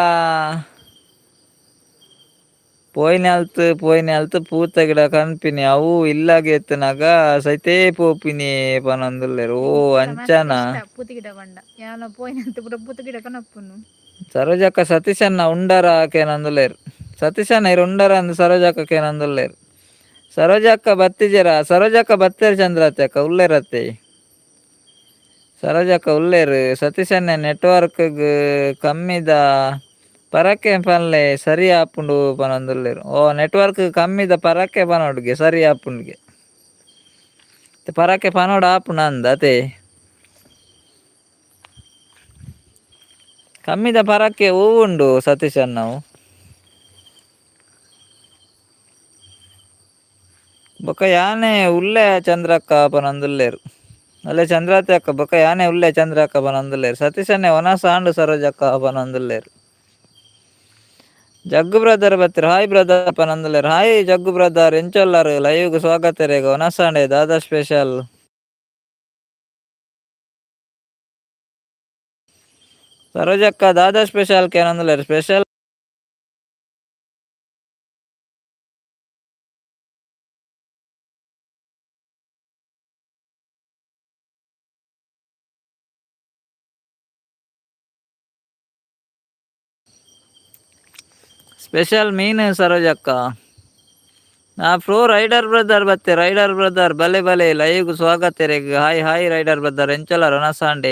Speaker 1: ಪೋಯಿನಲ್ತ್ ಪೋಯಿನಲ್ತ್ ಪೂತ ಗಿಡ ಕನ್ಪಿನಿ ಅವು ಇಲ್ಲಗ್ ಎತ್ತುನಗ ಸೈತೇ ಪೋಪಿನಿ ಪನೊಂದುಲ್ಲೆರ್. ಓ
Speaker 2: ಎಂಕ್ಲ ಮಸ್ತ್
Speaker 1: ಅಂಚನ.
Speaker 2: ಇಷ್ಟ ಪೂತ ಗಿಡ ಪಂಡ ಯಾನ್ಲ ಪೋಯಿನಂತೆ ಪೂರ ಪೂತ ಗಿಡ ಕನಪುನು.
Speaker 1: ಸರೋಜಕ್ಕ ಸತೀಶನ್ನ ಉಂಡರ ಕೇನೊಂದುಲ್ಲೆರ್. ಸತೀಶನ್ನ ಇರ್ ಉಂಡರ ಅಂದ್ ಸರೋಜಕ್ಕ ಕೇನೊಂದುಲ್ಲೆರ್. ಸರೋಜಕ್ಕ ಬತ್ತಿಜೆರ ಸರೋಜಕ್ಕ ಬತ್ತೆರ್ ಚಂದ್ರಾವತಿ ಅಕ್ಕ ಉಲ್ಲೆರತ್ತೆ. ಸರೋಜಕ್ಕ ಉಲ್ಲೆರ್. ಸತೀಶನ್ನೆ ನೆಟ್ವರ್ಕ್ ಕಮ್ಮಿದ ಪರಕೆ ಪನ್ಲೆ ಸರಿ ಆಪುಂಡು ಪನೊಂದುಲ್ಲೆರ್. ಓ ನೆಟ್ವರ್ಕ್ ಕಮ್ಮಿದ ಪರಕೆ ಪನೊಡುಗೆ ಸರಿ ಆಪುಂಡುಗೆ. ಪರಕೆ ಪನೊಡು ಆಪುಂಡು ಅಂದ್ ಅತೆ. ಕಮ್ಮಿದ ಪರಕೆ ಒವು ಉಂಡು ಸತೀಶಣ್ಣವು. ಬೊಕ ಯಾನೆ ಉಲ್ಲೆ ಚಂದ್ರಕ್ಕ ಪನೊಂದುಲ್ಲೆರ್. ಅಲ್ಲೇ ಚಂದ್ರಾವತಿ ಅಕ್ಕ ಬೊಕ ಯಾನೆ ಉಲ್ಲೆ ಚಂದ್ರಕ್ಕ ಪನೊಂದುಲ್ಲೆರ್. ಸತೀಶನ್ನೆ ಒನಸ್ ಆಂಡ್ ಸರೋಜಕ್ಕ ಪನೊಂದುಲ್ಲೆರ್. ಜಗ್ಗು ಬ್ರದರ್ ಬತ್ತೆರ್ ಹಾಯ್ ಬ್ರದರ್ ಪನೊಂದುಲ್ಲೆರ್. ಹಾಯ್ ಜಗ್ಗು ಬ್ರದರ್ ಎಂಚೊಲ್ಲರ್ ಲೈವ್ ಗ್ ಸ್ವಾಗತ ಇರೆಗ್ ಒನಸ್ ಆಂಡ್ ದಾದಾ ಸ್ಪೆಷಲ್. ಸರೋಜಕ್ಕ ದಾದಾ ಸ್ಪೆಷಲ್ ಕೇನೊಂದುಲ್ಲೆರ್ ಸ್ಪೆಷಲ್. ಸ್ಪೆಷಲ್ ಮೀನು ಸರೋಜಕ್ಕ. ಆ pro rider brother ಬತ್ತೆ ರೈಡರ್ ಬ್ರದರ್ ಬಲೆ ಬಲೆ ಲೈವ್ ಗ್ ಸ್ವಾಗತ ಇರೆಗ್. Hi hi rider brother ಎಂಚೊಲ್ಲರ್ ಒನಸ್ ಆಂಡ್.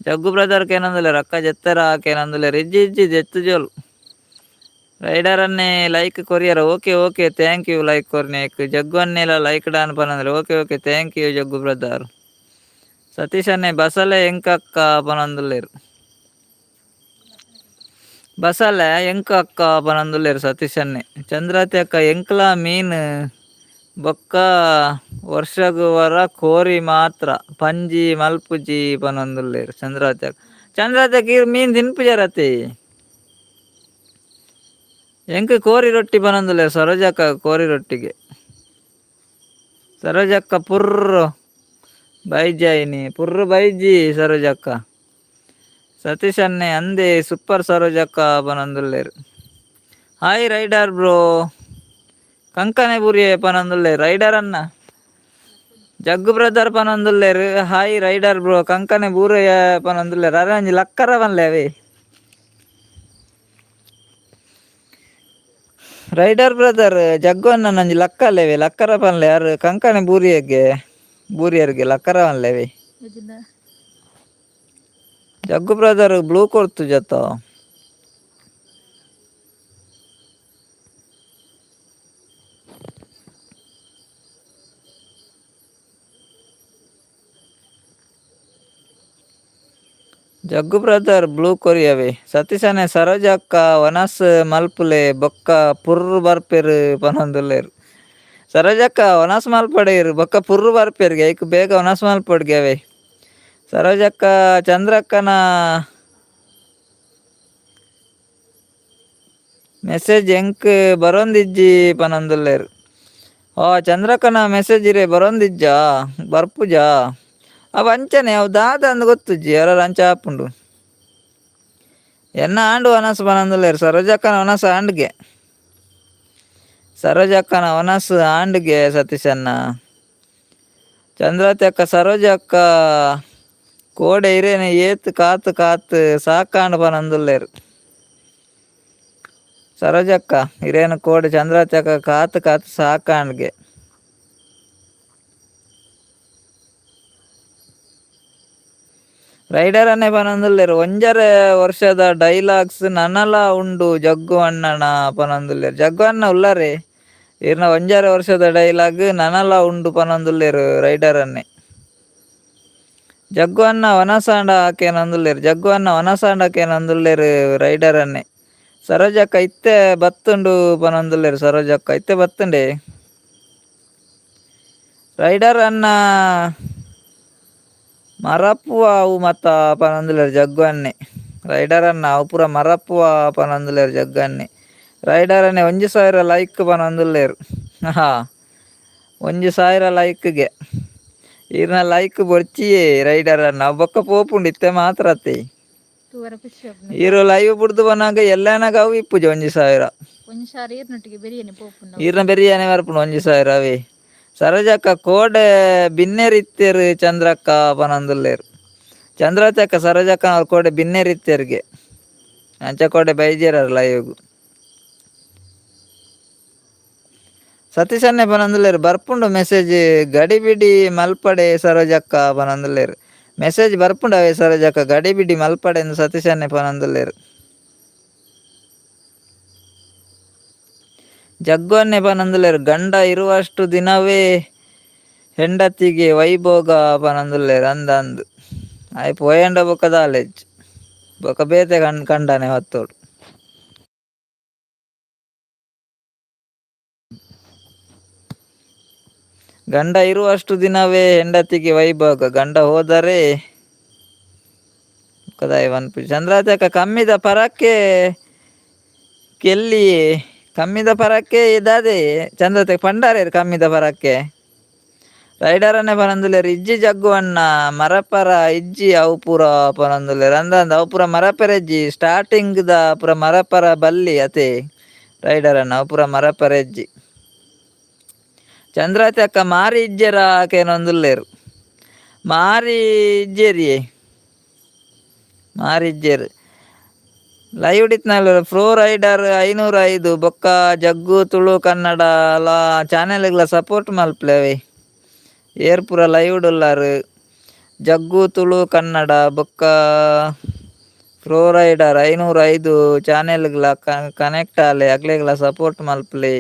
Speaker 1: ಜಗ್ಗು ಬ್ರದರ್ ಕೇನೊಂದುಲ್ಲೆರ್ ಅಕ್ಕ ಜೆತ್ತೆರ ಕೇನೊಂದುಲ್ಲೆರ್. ಇಜ್ಜಿ ಇಜ್ಜಿ ಜೆತ್ತುಜೋಲು. ರೈಡರ್ ಅನ್ನೇ ಲೈಕ್ ಕೊರಿಯರ್ okay okay thank you like ಕೊರ್ನೇಕ್. ಜಗ್ಗು ಅನ್ನೇಲ ಲೈಕ್ ಡಾನ್ ಪನೊಂದುಲ್ಲೆರ್ okay okay thank you Jaggu brother. Satish ಅನ್ನೆ ಬಸಲೆ ಎಂಕಕ್ಕ ಪನೊಂದುಲ್ಲೆರ್. ಬಸಲೆ ಎಂಕ ಅಕ್ಕ ಪನೊಂದುಲ್ಲೆರ್ ಸತೀಶ್ ಅನ್ನೆ. ಚಂದ್ರಾವತಿ ಅಕ್ಕ ಎಂಕ್ಲ ಮೀನ್ ಬೊಕ್ಕ ವರ್ಷಗ್ ಒರ ಕೋರಿ ಮಾತ್ರ ಪಂಜಿ ಮಲ್ಪುಜಿ ಪನೊಂದುಲ್ಲೆರ್ ಚಂದ್ರಾವತಿ ಅಕ್ಕ. ಚಂದ್ರಾವತಿ ಅಕ್ಕ ಈರ್ ಮೀನ್ ತಿನ್ಪುಜರತೆ. ಎಂಕ್ ಕೋರಿ ರೊಟ್ಟಿ ಪನೊಂದುಲ್ಲೆರ್ ಸರೋಜಕ್ಕ ಕೋರಿ ರೊಟ್ಟಿಗೆ. ಸರೋಜಕ್ಕ ಪುರ್ರು ಬೈಜಾಯಿನಿ ಪುರ್ರು ಬೈಜಿ ಸರೋಜಕ್ಕ. ಸತೀಶ್ ಅನ್ನೆ ಅಂದೆ ಸೂಪರ್ ಸರೋಜಕ್ಕ ಪನೊಂದುಲ್ಲೆರ್. Hi rider bro. ಕಂಕನೆ ಬೂರಿಯೆ ಪನೊಂದುಲ್ಲೆ ರೈಡರ್ ಅನ್ನ. ಜಗ್ಗು ಬ್ರದರ್ ಪನೊಂದುಲ್ಲೆರ್. Hi rider bro, ಕಂಕನೆ ಬೂರಯ್ಯ ಪನೊಂದುಲ್ಲೆರ್. ಅರೆ ಒಂಜಿ ಲಕ್ಕರ ಪನ್ಲೆ ಅವೇ. ರೈಡರ್ ಬ್ರದರ್ ಜಗ್ಗು ಅಣ್ಣ ಒಂಜಿ ಲಕ್ಕಲೇವೆ, ಲಕ್ಕರ ಪನ್ಲೆ. ಯಾರು ಕಂಕನೆ ಬೂರಿಯಗೆ ಬೂರಿಯರ್ಗೆ ಲಕ್ಕರ ಪನ್ಲೆವೆ.
Speaker 2: ಇಜ್ಜಿಂಡ.
Speaker 1: ಜಗ್ಗು ಬ್ರದರ್ ಬ್ಲೂ ಕೊರ್ತು ಜತ. ಜಗ್ಗು ಬ್ರದರ್ ಬ್ಲೂ ಕೊರಿಯವೆ. ಸತೀಶನೆ ಸರೋಜಕ್ಕ ವನಸ್ ಮಲ್ಪುಲೆ ಬೊಕ್ಕ ಪುರ್ರು ಬರ್ಪೆರ್ ಪನೊಂದುಲ್ಲೆರ್. ಸರೋಜಕ್ಕ ವನಸ್ ಮಲ್ಪಡೇರು ಬೊಕ್ಕ ಪುರ್ರು ಬರ್ಪೆರ್ಗೆ, ಐಕ್ ಬೇಗ ವನಸ್ ಮಲ್ಪೊಡ್ಗೆ ಅವೆ. ಸರೋಜಕ್ಕ ಚಂದ್ರಕ್ಕನ ಮೆಸೇಜ್ ಎಂಕ್ ಬರೊಂದಿಜ್ಜಿ ಪನೊಂದುಲ್ಲೆರ್. ಓ ಚಂದ್ರಕ್ಕನ ಮೆಸೇಜ್ ಇರೆ ಬರೊಂದಿಜ್ಜಾ, ಬರ್ಪುಜಾ? ಅವು ಅಂಚನೆ ಅವು ದಾದ ಅಂದ್ ಗೊತ್ತುಜ್ಜಿ, ಯಾರಾರ ಅಂಚ ಆಪುಂಡು. ಎನ್ನ ಆಂಡು ವನಸ್ ಪನೊಂದುಲ್ಲೆರ್. ಸರೋಜಕ್ಕನ ವನಸ್ ಆಂಡ್ಗೆ, ಸರೋಜಕ್ಕನ ವನಸ್ ಆಂಡ್ಗೆ. ಸತೀಶಣ್ಣ ಚಂದ್ರತಿ ಅಕ್ಕ ಸರೋಜಕ್ಕ ಕೋಡೆ ಇರೇನೆ ಏತ್ ಕಾತ್ ಕಾತ್ ಸಾಕಾಂಡ್ ಪನೊಂದುಲ್ಲೆರ್. ಸರೋಜಕ್ಕ ಇರೇನ ಕೋಡೆ ಚಂದ್ರತಿ ಅಕ್ಕ ಕಾತ್ ಕಾತ್ ಸಾಕಾಂಡ್ಗೆ. ರೈಡರ್ ಅನ್ನೆ ಪನೊಂದುಲ್ಲೆರ್. ಒಂಜರೆ ವರ್ಷದ ಡೈಲಾಗ್ಸ್ ನನಲ ಉಂಡು ಜಗ್ಗು ಅಣ್ಣನ ಪನೊಂದುಲ್ಲೆರ್. ಜಗ್ಗು ಅಣ್ಣ ಉಲ್ಲರೆ, ಇರ್ನ ಒಂಜರೆ ವರ್ಷದ ಡೈಲಾಗ್ ನನಲ ಉಂಡು ಪನೊಂದುಲ್ಲೆರ್ ರೈಡರ್ ಅನ್ನೆ. ಜಗ್ಗು ಅಣ್ಣ ವನಸಾಂಡ ಆಕೇನೊಂದುಲ್ಲೆರ್. ಜಗ್ಗು ಅಣ್ಣ ವನಸಾಂಡ ಆಕೇನೊಂದುಲ್ಲೆರ್ ರೈಡರ್ ಅನ್ನೆ. ಸರೋಜಕ್ಕ ಇತ್ತೆ ಬತ್ತುಂಡು ಪನೊಂದುಲ್ಲೆರ್. ಸರೋಜಕ್ಕ ಇತ್ತೆ ಬತ್ತುಂಡೆ. ರೈಡರ್ ಅಣ್ಣ ಮರಪ್ಪುವ ಅವು ಮತ್ತ ಪನೊಂದುಲ್ಲೆರ್ ಜಗ್ಗು ಅನ್ನೆ. ರೈಡರ್ ಅಣ್ಣ ಅವು ಪೂರ ಮರಪ್ಪುವ ಪನೊಂದುಲ್ಲೆರ್ ಜಗ್ಗು ಅನ್ನೆ. Rider ಅನ್ನೆ 1000 like ಪನೊಂದುಲ್ಲೆರ್. ಹಾ 1000 ಲೈಕ್ಗೆ ಈರ್ನ ಲೈಕ್ ಬೊರ್ಚಿಯೇ ರೈಡರ್ ಅಣ್ಣ, ಬೊಕ್ಕ ಪೋಪುಂಡು ಇತ್ತೆ ಮಾತ್ರ ಅತ್ತೆ.
Speaker 2: ತೂವರ ಖುಷಿ ಆಪುಂಡು.
Speaker 1: ಈರು ಲೈವ್ ಬುಡ್ದು ಬನ್ನಾಗ ಎಲ್ಲಾನಾಗ ಅವು ಇಪ್ಪುಜಿ 1000.
Speaker 2: ಒಂಜಿ ಸಾವಿರ ಈರ್ನೊಟ್ಟಿಗೆ ಬಿರಿಯಾನಿ ಪೋಪುಂಡು.
Speaker 1: ಈರ್ನ ಬಿರಿಯಾನಿ ಬರ್ಪುಂಡು 1000 ಅವೇ. ಸರೋಜಕ್ಕ ಕೋಡೆ ಬಿನ್ನೆರ್ ಇತ್ತೆರ್ ಚಂದ್ರಕ್ಕ ಪನೊಂದುಲ್ಲೆರ್. ಚಂದ್ರತಕ್ಕ ಸರೋಜಕ್ಕ ಅವ್ರು ಕೋಡೆ ಬಿನ್ನೆರ್ ಇತ್ತೆರ್ಗೆ, ಅಂಚ ಕೋಡೆ ಬೈಜೆರ್ ಲೈವ್ಗ್. ಸತೀಶನ್ನೆ ಪನೊಂದುಲ್ಲೆರ್ ಬರ್ಪುಂಡು ಮೆಸೇಜ್ ಗಡಿಬಿಡಿ ಮಲ್ಪಡೆ ಸರೋಜಕ್ಕ ಪನೊಂದುಲ್ಲೆರ್. ಮೆಸೇಜ್ ಬರ್ಪುಂಡು ಅವೇ ಸರೋಜಕ್ಕ, ಗಡಿಬಿಡಿ ಮಲ್ಪಡೆ ಎಂದು ಸತೀಶನ್ನೆ ಪನೊಂದುಲ್ಲೆರ್. ಜಗ್ಗು ಅನ್ನೆ ಪನೊಂದುಲ್ಲೆರ್ ಗಂಡ ಇರುವಷ್ಟು ದಿನವೇ ಹೆಂಡತಿಗೆ ವೈಭೋಗ ಪನೊಂದುಲ್ಲೆರ್. ಅಂದ್ ಅಂದ್ ಆಯ್ ಪೋಯಂಡ ಬೊಕ್ಕ ದಾಲೆಜ್ ಬೊಕ್ಕ ಬೇತೆ ಕಂಡನೆ ಪತ್ತೊಡು. ಗಂಡ ಇರುವಷ್ಟು ದಿನವೇ ಹೆಂಡತಿಗೆ ವೈಭೋಗ, ಗಂಡ ಹೋದರೆ ಕದಾಯ ಪನ್ಪುಜಿ. ಚಂದ್ರಾತಕ್ಕ ಕಮ್ಮಿದ ಪರಕ್ಕೆ ಕೆಲ್ಲಿ ಕಮ್ಮಿದ ಪರಕ್ಕೆ ಇದಾದೆ ಚಂದ್ರತೆ ಪಂಡಾರೇರು ಕಮ್ಮಿದ ಪರಕ್ಕೆ. ರೈಡರನ್ನೇ ಪನೊಂದುಲ್ಲೆರ್ ಇಜ್ಜಿ ಜಗ್ಗು ಅಣ್ಣ ಮರಪರ ಇಜ್ಜಿ ಅವು ಪೂರ ಪನೊಂದುಲ್ಲೆರ್. ಅಂದಂದ್ ಅವು ಪೂರ ಮರಪೆರೆಜ್ಜಿ, ಸ್ಟಾರ್ಟಿಂಗ್ ದ ಪೂರ ಮರಪರ ಬಲ್ಲಿ ಅತೆ ರೈಡರ್ ಅಣ್ಣ, ಅವು ಪೂರ ಮರಪೆರೆಜ್ಜಿ. ಚಂದ್ರಾತಿ ಅಕ್ಕ ಮಾರಿ ಇಜ್ಜೆರ ಕೇನೊಂದುಲ್ಲೆರ್. ಮಾರಿ ಇಜ್ಜೆರಿಯೇ, ಮಾರಿ ಇಜ್ಜೆರ್. ಲೈವ್ ಡಿತ್ನಾಲ್ ಪ್ರೋ ರೈಡರ್ 505 ಬೊಕ್ಕ ಜಗ್ಗು ತುಳು ಕನ್ನಡ ಲಾ ಚಾನೆಲ್ಗ್ಲ ಸಪೋರ್ಟ್ ಮಲ್ಪುಲೆ. ಏರ್ ಪೂರ ಲೈವ್ ಉಲ್ಲಾರ್ ಜಗ್ಗು ತುಳು ಕನ್ನಡ ಬೊಕ್ಕ ಪ್ರೋ ರೈಡರ್ 505 ಚಾನೆಲ್ಗ್ಲ ಕನೆಕ್ಟ್ ಆಲೆ, ಅಕ್ಲೆಗ್ಲ ಸಪೋರ್ಟ್ ಮಲ್ಪುಲೆ.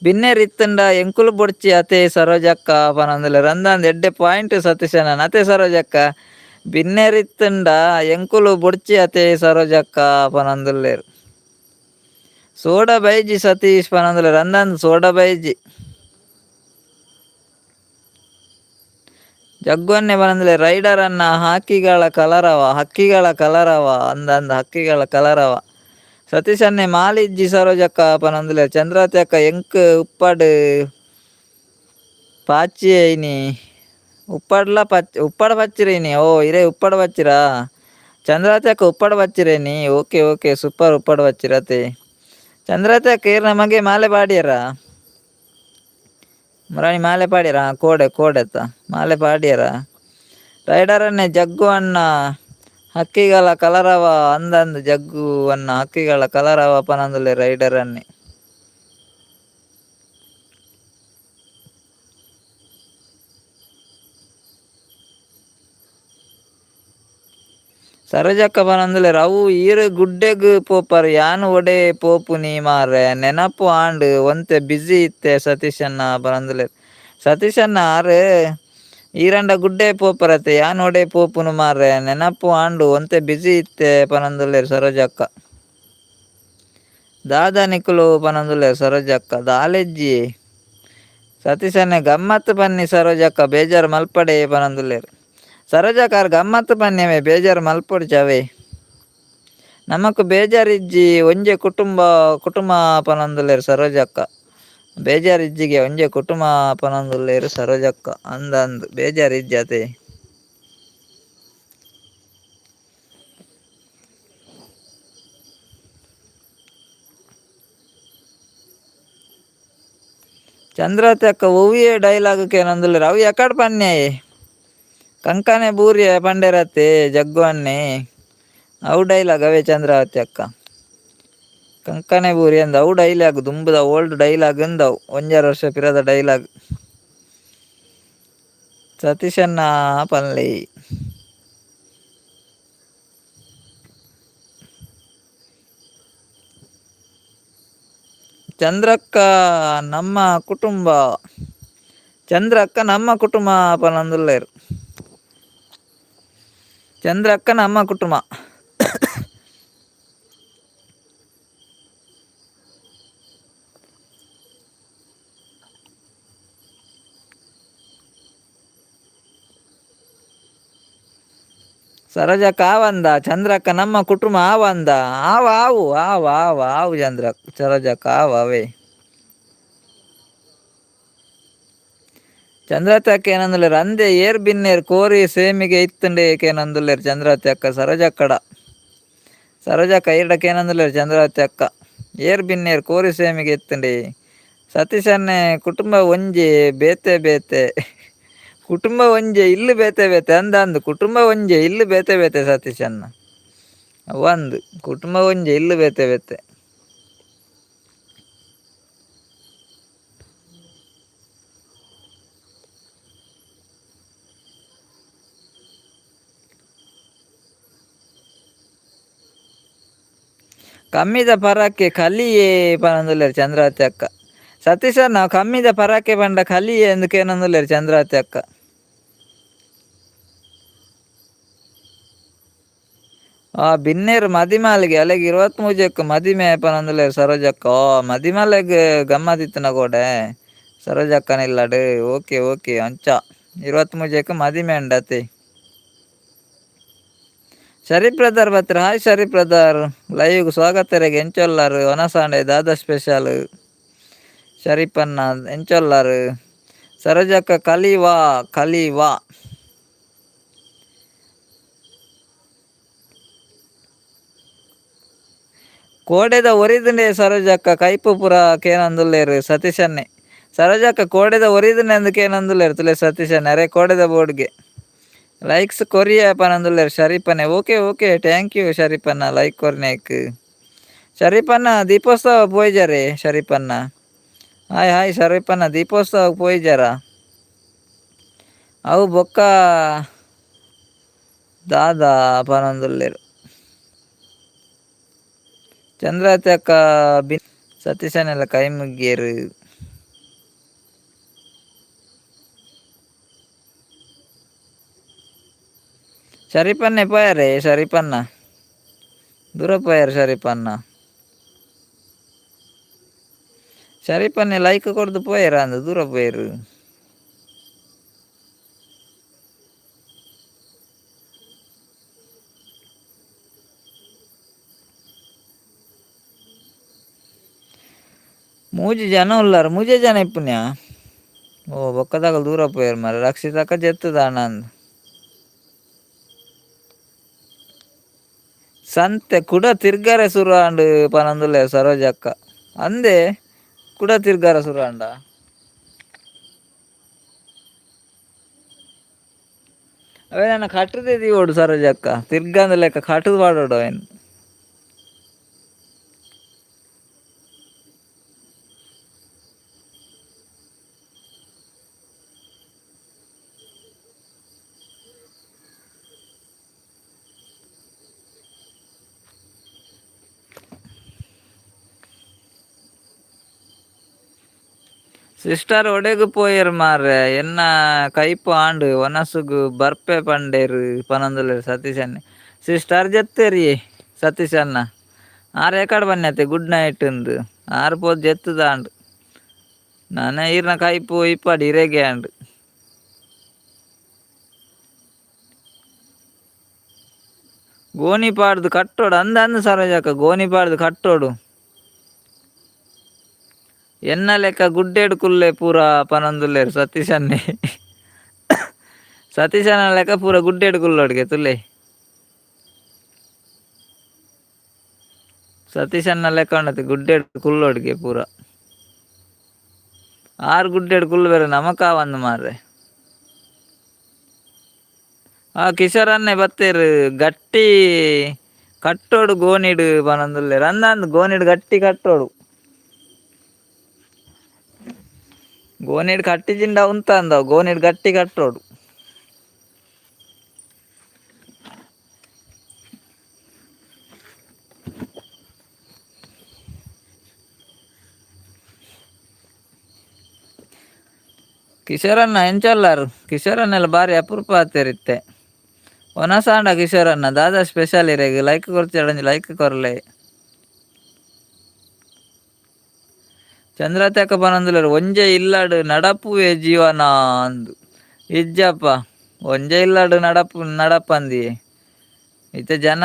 Speaker 1: ಬಿನ್ನೆರ್ ಇತ್ತುಂಡ ಎಂಕುಲು ಬೊಡ್ಚಿ ಅತೆ ಸರೋಜಕ್ಕ ಪನೊಂದುಲ್ಲೆರ್. ಅಂದಂದ್ ಎಡ್ಡೆ ಪಾಯಿಂಟ್ ಸತೀಶಣ್ಣ. ಅತೆ ಸರೋಜಕ್ಕ ಬಿನ್ನೆರ್ ಇತ್ತುಂಡ ಎಂಕುಲು ಬೊಡ್ಚಿ ಅತೆ ಸರೋಜಕ್ಕ ಪನೊಂದುಲ್ಲೆರ್. ಸೋಡ ಬೈಜಿ ಸತೀಶ್ ಪನೊಂದುಲ್ಲೆರ್. ಅಂದಂದ್ ಸೋಡಾ ಬೈಜಿ. ಜಗ್ಗುವನ್ನೇ ಪನೊಂದುಲ್ಲೆರ್ ರೈಡರ್ ಅನ್ನ ಹಾಕಿಗಳ ಕಲರವ, ಹಕ್ಕಿಗಳ ಕಲರವ. ಅಂದಂದ್ ಹಕ್ಕಿಗಳ ಕಲರವ. ಸತೀಶನ್ನೇ ಮಾಲಿಜ್ಜಿ ಸರೋಜಕ್ಕ ಪನೊಂದುಲ್ಲೆರ್. ಚಂದ್ರಾವತಿ ಅಕ್ಕ ಎಂಕ್ ಉಪ್ಪಡ್ ಪಾಚಿ ಇನಿ ಉಪ್ಪಡ್ಲ ಪಚ್ ಉಪ್ಪಡ ಪಚ್ಚಿರ ಇನಿ. ಓ ಇರೇ ಉಪ್ಪಡ ಪಚ್ಚಿರಾ ಚಂದ್ರಾವತಿ ಅಕ್ಕ, ಉಪ್ಪಡ ಪಚ್ಚಿರೇನಿ. Okay okay super, Uppada ಪಚ್ಚಿರ ಅತೆ. ಚಂದ್ರತೆ ಕೇರ್ನ ಮಗೆ ಮಾಲೆ ಪಾಡ್ಯರ ಮುರಾಣಿ ಮಾಲೆ ಪಾಡ್ಯರ ಕೋಡೆ ಕೋಡೆತ್ತ ಮಾಲೆ ಪಾಡ್ಯರ ರೈಡರನ್ನೇ ಜಗ್ಗು ಅಣ್ಣ ಹಕ್ಕಿಗಳ ಕಲರವ ಅಂದಂದು ಜಗ್ಗು ಅಣ್ಣ ಹಕ್ಕಿಗಳ ಕಲರವ ಪನಂದುಲೆ ರೈಡರನ್ನೇ. ಸರೋಜಕ್ಕ ಪನಂದುಲ್ಲೆರ್ ಅವು ಈರ್ ಗುಡ್ಡೆಗ್ ಪೋಪರ್ ಯಾನ್ ಒಡೆ ಪೋಪುನಿ ಮಾರ್ರೆ ನೆನಪು ಆಂಡ್ ಒಂತೆ ಬಿಜಿ ಇತ್ತೆ ಸತೀಶಣ್ಣ ಪನಂದುಲ್ಲೆರ್. ಸತೀಶಣ್ಣ ಆರ್ ಈರಂಡ ಗುಡ್ಡೆ ಪೋಪರತೆ ಯಾನ್ ಒಡೆ ಪೋಪುನು ಮಾರ್ರೆ ನೆನಪು ಆಂಡ್ ಒಂತೆ ಬಿಜಿ ಇತ್ತೆ ಪನಂದುಲ್ಲೆರ್ ಸರೋಜಕ್ಕ. ದಾದಾ ನಿಕುಲು ಪನಂದುಲ್ಲೆರ್ ಸರೋಜಕ್ಕ ದಾಲೆಜ್ಜಿ. ಸತೀಶಣ್ಣೆ ಗಮ್ಮತ್ ಪನ್ನಿ ಸರೋಜಕ್ಕ ಬೇಜಾರ್ ಮಲ್ಪಡೆ ಪನಂದುಲ್ಲೆರ್. ಸರೋಜಕ್ಕ ಆರ್ ಗಮ್ಮತ್ ಪನ್ನಿ ಬೇಜಾರ್ ಮಲ್ಪೊಡ್ಚಿ ನಮಕ್ ಬೇಜಾರಿಜ್ಜಿ ಒಂಜೆ ಕುಟುಂಬ ಕುಟುಂಬ ಪನಂದುಲ್ಲೆರ್ ಸರೋಜಕ್ಕ. ಬೇಜಾರಿಜ್ಜಿಗೆ ಒಂಜೆ ಕುಟುಂಬ ಪನಂದುಲ್ಲೆರ್ ಸರೋಜಕ್ಕ ಅಂದ್ ಅಂದ್ ಬೇಜಾರಿಜ್ಜಿ ಅತೆ. ಚಂದ್ರತೆ ಅಕ್ಕ ಒವ್ವೇ ಡೈಲಾಗ್ ಕೇನಂದುಲ್ಲೆರ್ ಅವು ಎಕಡ್ ಪನ್ಯಾಯೆ ಕಂಕನೆ ಬೂರ್ಯ ಪಂಡೆರತ್ತೆ ಜಗ್ಗು ಅಣ್ಣೆ ಅವು ಡೈಲಾಗ್ ಅವೇ ಚಂದ್ರಾವತಿ ಅಕ್ಕ. ಕಂಕನೆ ಬೂರಿ ಅಂದ ಅವು ಡೈಲಾಗ್ ದುಂಬುದ ಓಲ್ಡ್ ಡೈಲಾಗ್ ಅಂದವು ಒಂಜಾರು ವರ್ಷ ಪಿರದ ಡೈಲಾಗ್. ಸತೀಶಣ್ಣ ಪನ್ಲೆ. ಚಂದ್ರಕ್ಕ ನಮ್ಮ ಕುಟುಂಬ ಚಂದ್ರಕ್ಕ ನಮ್ಮ ಕುಟುಂಬ ಪನಂದುಲ್ಲೆರ್. ಚಂದ್ರಕ್ಕ ನಮ್ಮ ಕುಟುಂಬ. ಸರೋಜಕ್ಕ ಆವಂದ ಚಂದ್ರಕ್ಕ ನಮ್ಮ ಕುಟುಂಬ ಆವಂದ ಆವ ಆವು ಆವ ಆವ ಆವು ಚಂದ್ರ ಸರೋಜಕ್ಕ ಆವ ಅವೇ. ಚಂದ್ರತೆ ಅಕ್ಕ ಏನಂದುಲ್ಲೆರ್ ಅಂದೆ ಏರ್ ಬಿನ್ನೆರ್ ಕೋರಿ ಸೇಮಿಗೆ ಇತ್ತುಂಡೆ ಏಕೇನಂದುಲ್ಲೆರ್ ಚಂದ್ರಾವತಿ ಅಕ್ಕ ಸರೋಜಕ್ಕಡ. ಸರೋಜಕ್ಕ ಈರ್ಡಕ್ಕೆ ಏನಂದುಲ್ಲೆರ್ ಚಂದ್ರಾವತಿ ಅಕ್ಕ ಏರ್ ಬಿನ್ನೆರ್ ಕೋರಿ ಸೇಮಿಗೆ ಇತ್ತುಂಡೆ. ಸತೀಶನ್ನೇ ಕುಟುಂಬ ಒಂಜಿ ಬೇತೆ ಬೇತೆ ಕುಟುಂಬ ಒಂಜೆ ಇಲ್ಲು ಬೇತೆ ಬೇತೆ ಅಂದ ಅಂದು ಕುಟುಂಬ ಒಂಜೆ ಇಲ್ಲು ಬೇತೆ ಬೇತೆ ಸತೀಶಣ್ಣ ಒಂದು ಕುಟುಂಬ ಒಂಜೆ ಇಲ್ಲು ಬೇತೆ ಬೇತೆ. ಕಮ್ಮಿದ ಪರಕ್ಕೆ ಕಲಿಯೇ ಪನೊಂದುಲ್ಲೆರ್ ಚಂದ್ರಾವತಿ ಅಕ್ಕ. ಸತೀಶಣ್ಣ ಕಮ್ಮಿದ ಪರಕ್ಕೆ ಪಂಡ ಕಲಿಯೇ ಎಂದ್ ಚಂದ್ರಾವತಿ ಅಕ್ಕ. ಆ ಬಿನ್ನೆರ್ ಮದಿಮಾಲ್ಗೆ ಅಲೆಗ್ 23ಕ್ ಮದಿಮೆ ಪನೊಂದುಲ್ಲೆರ್ ಸರೋಜಕ್ಕ. ಓ ಮದಿಮಾಲೆಗ್ ಗಮ್ಮತ್ ಇತ್ತಿನ ಕೋಡೆ ಸರೋಜಕ್ಕನ ಇಲ್ಲಡ್. ಓಕೆ ಓಕೆ ಅಂಚ 23ಕ್ ಮದಿಮೆ ಉಂಡತೆ. ಶರೀಫ್ ಬ್ರದರ್ ಬತ್ತೆರ್ hi Sharif brother live ಸ್ವಾಗತ ಎಂಚೊಲ್ಲಾರ್ ಒನಸಾಂಡೆ ದಾದಾ ಸ್ಪೆಷಲ್ ಶರೀಫ್ ಅಣ್ಣ ಎಂಚೊಲ್ಲಾರ್ ಸರೋಜಕ್ಕ ಕಲಿವಾ ಕಲಿವಾ. ಕೋಡೆದ ಒರಿದುಂಡೆ ಸರೋಜಕ್ಕ ಕೈಪು ಪುರ ಕೇನೊಂದುಲ್ಲೆರ್ ಸತೀಶನ್ನೇ. ಸರೋಜಕ್ಕ ಕೋಡೆದ ಒರಿದುಂಡೆ ಅಂದ್ ಕೇನೊಂದುಲ್ಲೆರ್ ತುಲೆ ಸತೀಶನ್ನೇ ಅರೆ ಕೋಡೆದ ಬೋರ್ಡ್ಗೆ. ಲೈಕ್ಸ್ ಕೊರಿಯ ಪನೊಂದುಲ್ಲೆರ್ ಶರೀಫನ್ನೇ. Okay okay thank you ಶರೀಫಣ್ಣ like ಕೊರ್ನೇಕ್. ಶರೀಫಣ್ಣ ದೀಪೋತ್ಸವ ಪೋಯಿಜಾರೆ ಶರೀಫಣ್ಣ. Hi hi ಶರೀಫಣ್ಣ ದೀಪೋತ್ಸವಕ್ಕೆ ಪೋಯಿಜಾರ. ಅವು ಬೊಕ್ಕ ದಾದಾ ಪನೊಂದುಲ್ಲೆರ್. ಚಂದ್ರಾವತಿ ಅಕ್ಕ ಬಿನ್ ಸತೀಶನೆಲ್ಲ ಕೈ ಮುಗ್ಗಿಯೆರ್. ಶರೀಫನ್ನೇ ಪೋಯಾರೆ ಶರೀಫಣ್ಣ ದೂರ ಪೋಯಾರ್ ಶರೀಫಣ್ಣ. ಶರೀಫನ್ನೇ ಲೈಕ್ ಕೊರ್ದು ಪೋಯೆರ ಅಂದ್ ದೂರ ಪೋಯೆರ್. ಮೂಜಿ ಜನ ಉಲ್ಲಾರ್ ಮೂಜೆ ಜನ ಇಪ್ಪುನ್ಯಾ. ಓ ಬೊಕ್ಕದಕುಲು ದೂರ ಪೋಯೆರ್ ಮಾರ್ರೆ ರಕ್ಷಿತಕ್ಕ ಜೆತ್ತುದಾನ ಅಂದ್. ಸಂತೆ ಕುಡ ತಿರ್ಗರೆ ಸುರು ಆಂಡ್ ಪನೊಂದುಲ್ಲೆರ್ ಸರೋಜಕ್ಕ. ಅಂದೆ ಕುಡ ತಿರ್ಗಾರ ಸುರಾಂಡ. ಅವೇ ನನ್ನ ಕಟ್ಟದೆ ದೀವೋಡು ಸರೋಜಕ್ಕ, ತಿರ್ಗಂದ ಲೆಕ್ಕ ಕಟ್ಟದು ಪಾಡೋಡು ಅವೇನು. ಸಿಸ್ಟರ್ ಒಡೆಗ್ ಪೋಯೆರ್ ಮಾರ್ರೆ, ಎನ್ನ ಕೈಪು ಆಂಡ್ ವನಸುಗು ಬರ್ಪೆ ಪಂಡೇರು ಪನೊಂದುಲ್ಲೆರ್ ಸತೀಶ್ ಅಣ್ಣೆ. ಸಿಸ್ಟರ್ ಜತ್ತೇರಿಯೇ ಸತೀಶ್ ಅಣ್ಣ, ಆರ್ ಏಕಡ್ ಬನ್ಯತೆ ಗುಡ್ ನೈಟ್ ಇಂದು ಆರ್ ಪೋದು ಜತ್ತುದ ಆಂಡ್. ನನ ಈರ್ನ ಕೈಪು ಇಪ್ಪಡ್ ಇರೆಗೆ ಆಂಡ್. ಗೋಣಿ ಪಾಡ್ದು ಕಟ್ಟೋಡು ಅಂದ ಅಂದ ಸರೋಜಕ್ಕ, ಗೋಣಿ ಪಾಡ್ದು ಕಟ್ಟೋಡು. ಎನ್ನ ಲೆಕ್ಕ ಗುಡ್ಡೆಡ್ ಕುಲ್ಲೆ ಪೂರ ಪನೊಂದುಲ್ಲೆರ್ ಸತೀಶ್ ಅಣ್ಣೆ. ಸತೀಶ್ ಅಣ್ಣನ ಲೆಕ್ಕ ಪೂರ ಗುಡ್ಡೆಡ್ ಕುಲ್ಲೋಡ್ಗೆ ತುಲೆ. ಸತೀಶ್ ಅಣ್ಣ ಲೆಕ್ಕ ಉಂಡತೆ ಗುಡ್ಡೆಡ್ ಕುಲ್ಲೋಡ್ಗೆ ಪೂರ. ಆರು ಗುಡ್ಡೆಡ್ ಕುಲ್ಲು ನಮಕಾವಂದು ಮಾರ್ರೆ. ಆ ಕಿಶೋರ್ ಅಣ್ಣೆ ಬತ್ತೇರು ಗಟ್ಟಿ ಕಟ್ಟೋಡು ಗೋಣಿಡ್ ಪನೊಂದುಲ್ಲೆರ್. ಅಂದ ಅಂದ್ ಗೋಣಿಡ್ ಗಟ್ಟಿ ಕಟ್ಟೋಡು. ಗೋಣಿಡ್ ಕಟ್ಟಿಜಿಂಡ ಉಂತ ಅಂದವು, ಗೋಣಿಡ್ ಗಟ್ಟಿ ಕಟ್ಟೋಡು. ಕಿಶೋರಣ್ಣ ಎಂಚೊಲ್ಲಾರು? ಕಿಶೋರಣ್ಣೆಲ್ಲ ಬಾರಿ ಅಪರೂಪ ಆತೇರಿತ್ತೆ. ಒನಸಾಂಡ ಕಿಶೋರಣ್ಣ ದಾದಾ ಸ್ಪೆಷಲ್ ಇರೆಗ್ ಲೈಕ್ ಕೊರ್ಚಿ, ಲೈಕ್ ಕೊರ್ಲೆ. ಚಂದ್ರತ್ಯಾಕ ಪನೊಂದುಲ್ಲೆರ್ ಒಂಜೆ ಇಲ್ಲಡ್ ನಡಪುವೆ ಜೀವನ ಅಂದ್. ಇಜ್ಜಪ್ಪ ಒಂಜೆ ಇಲ್ಲಡ್ ನಡಪು ನಡಪಂದಿಯೆ ಇತ್ತೆ ಜನ.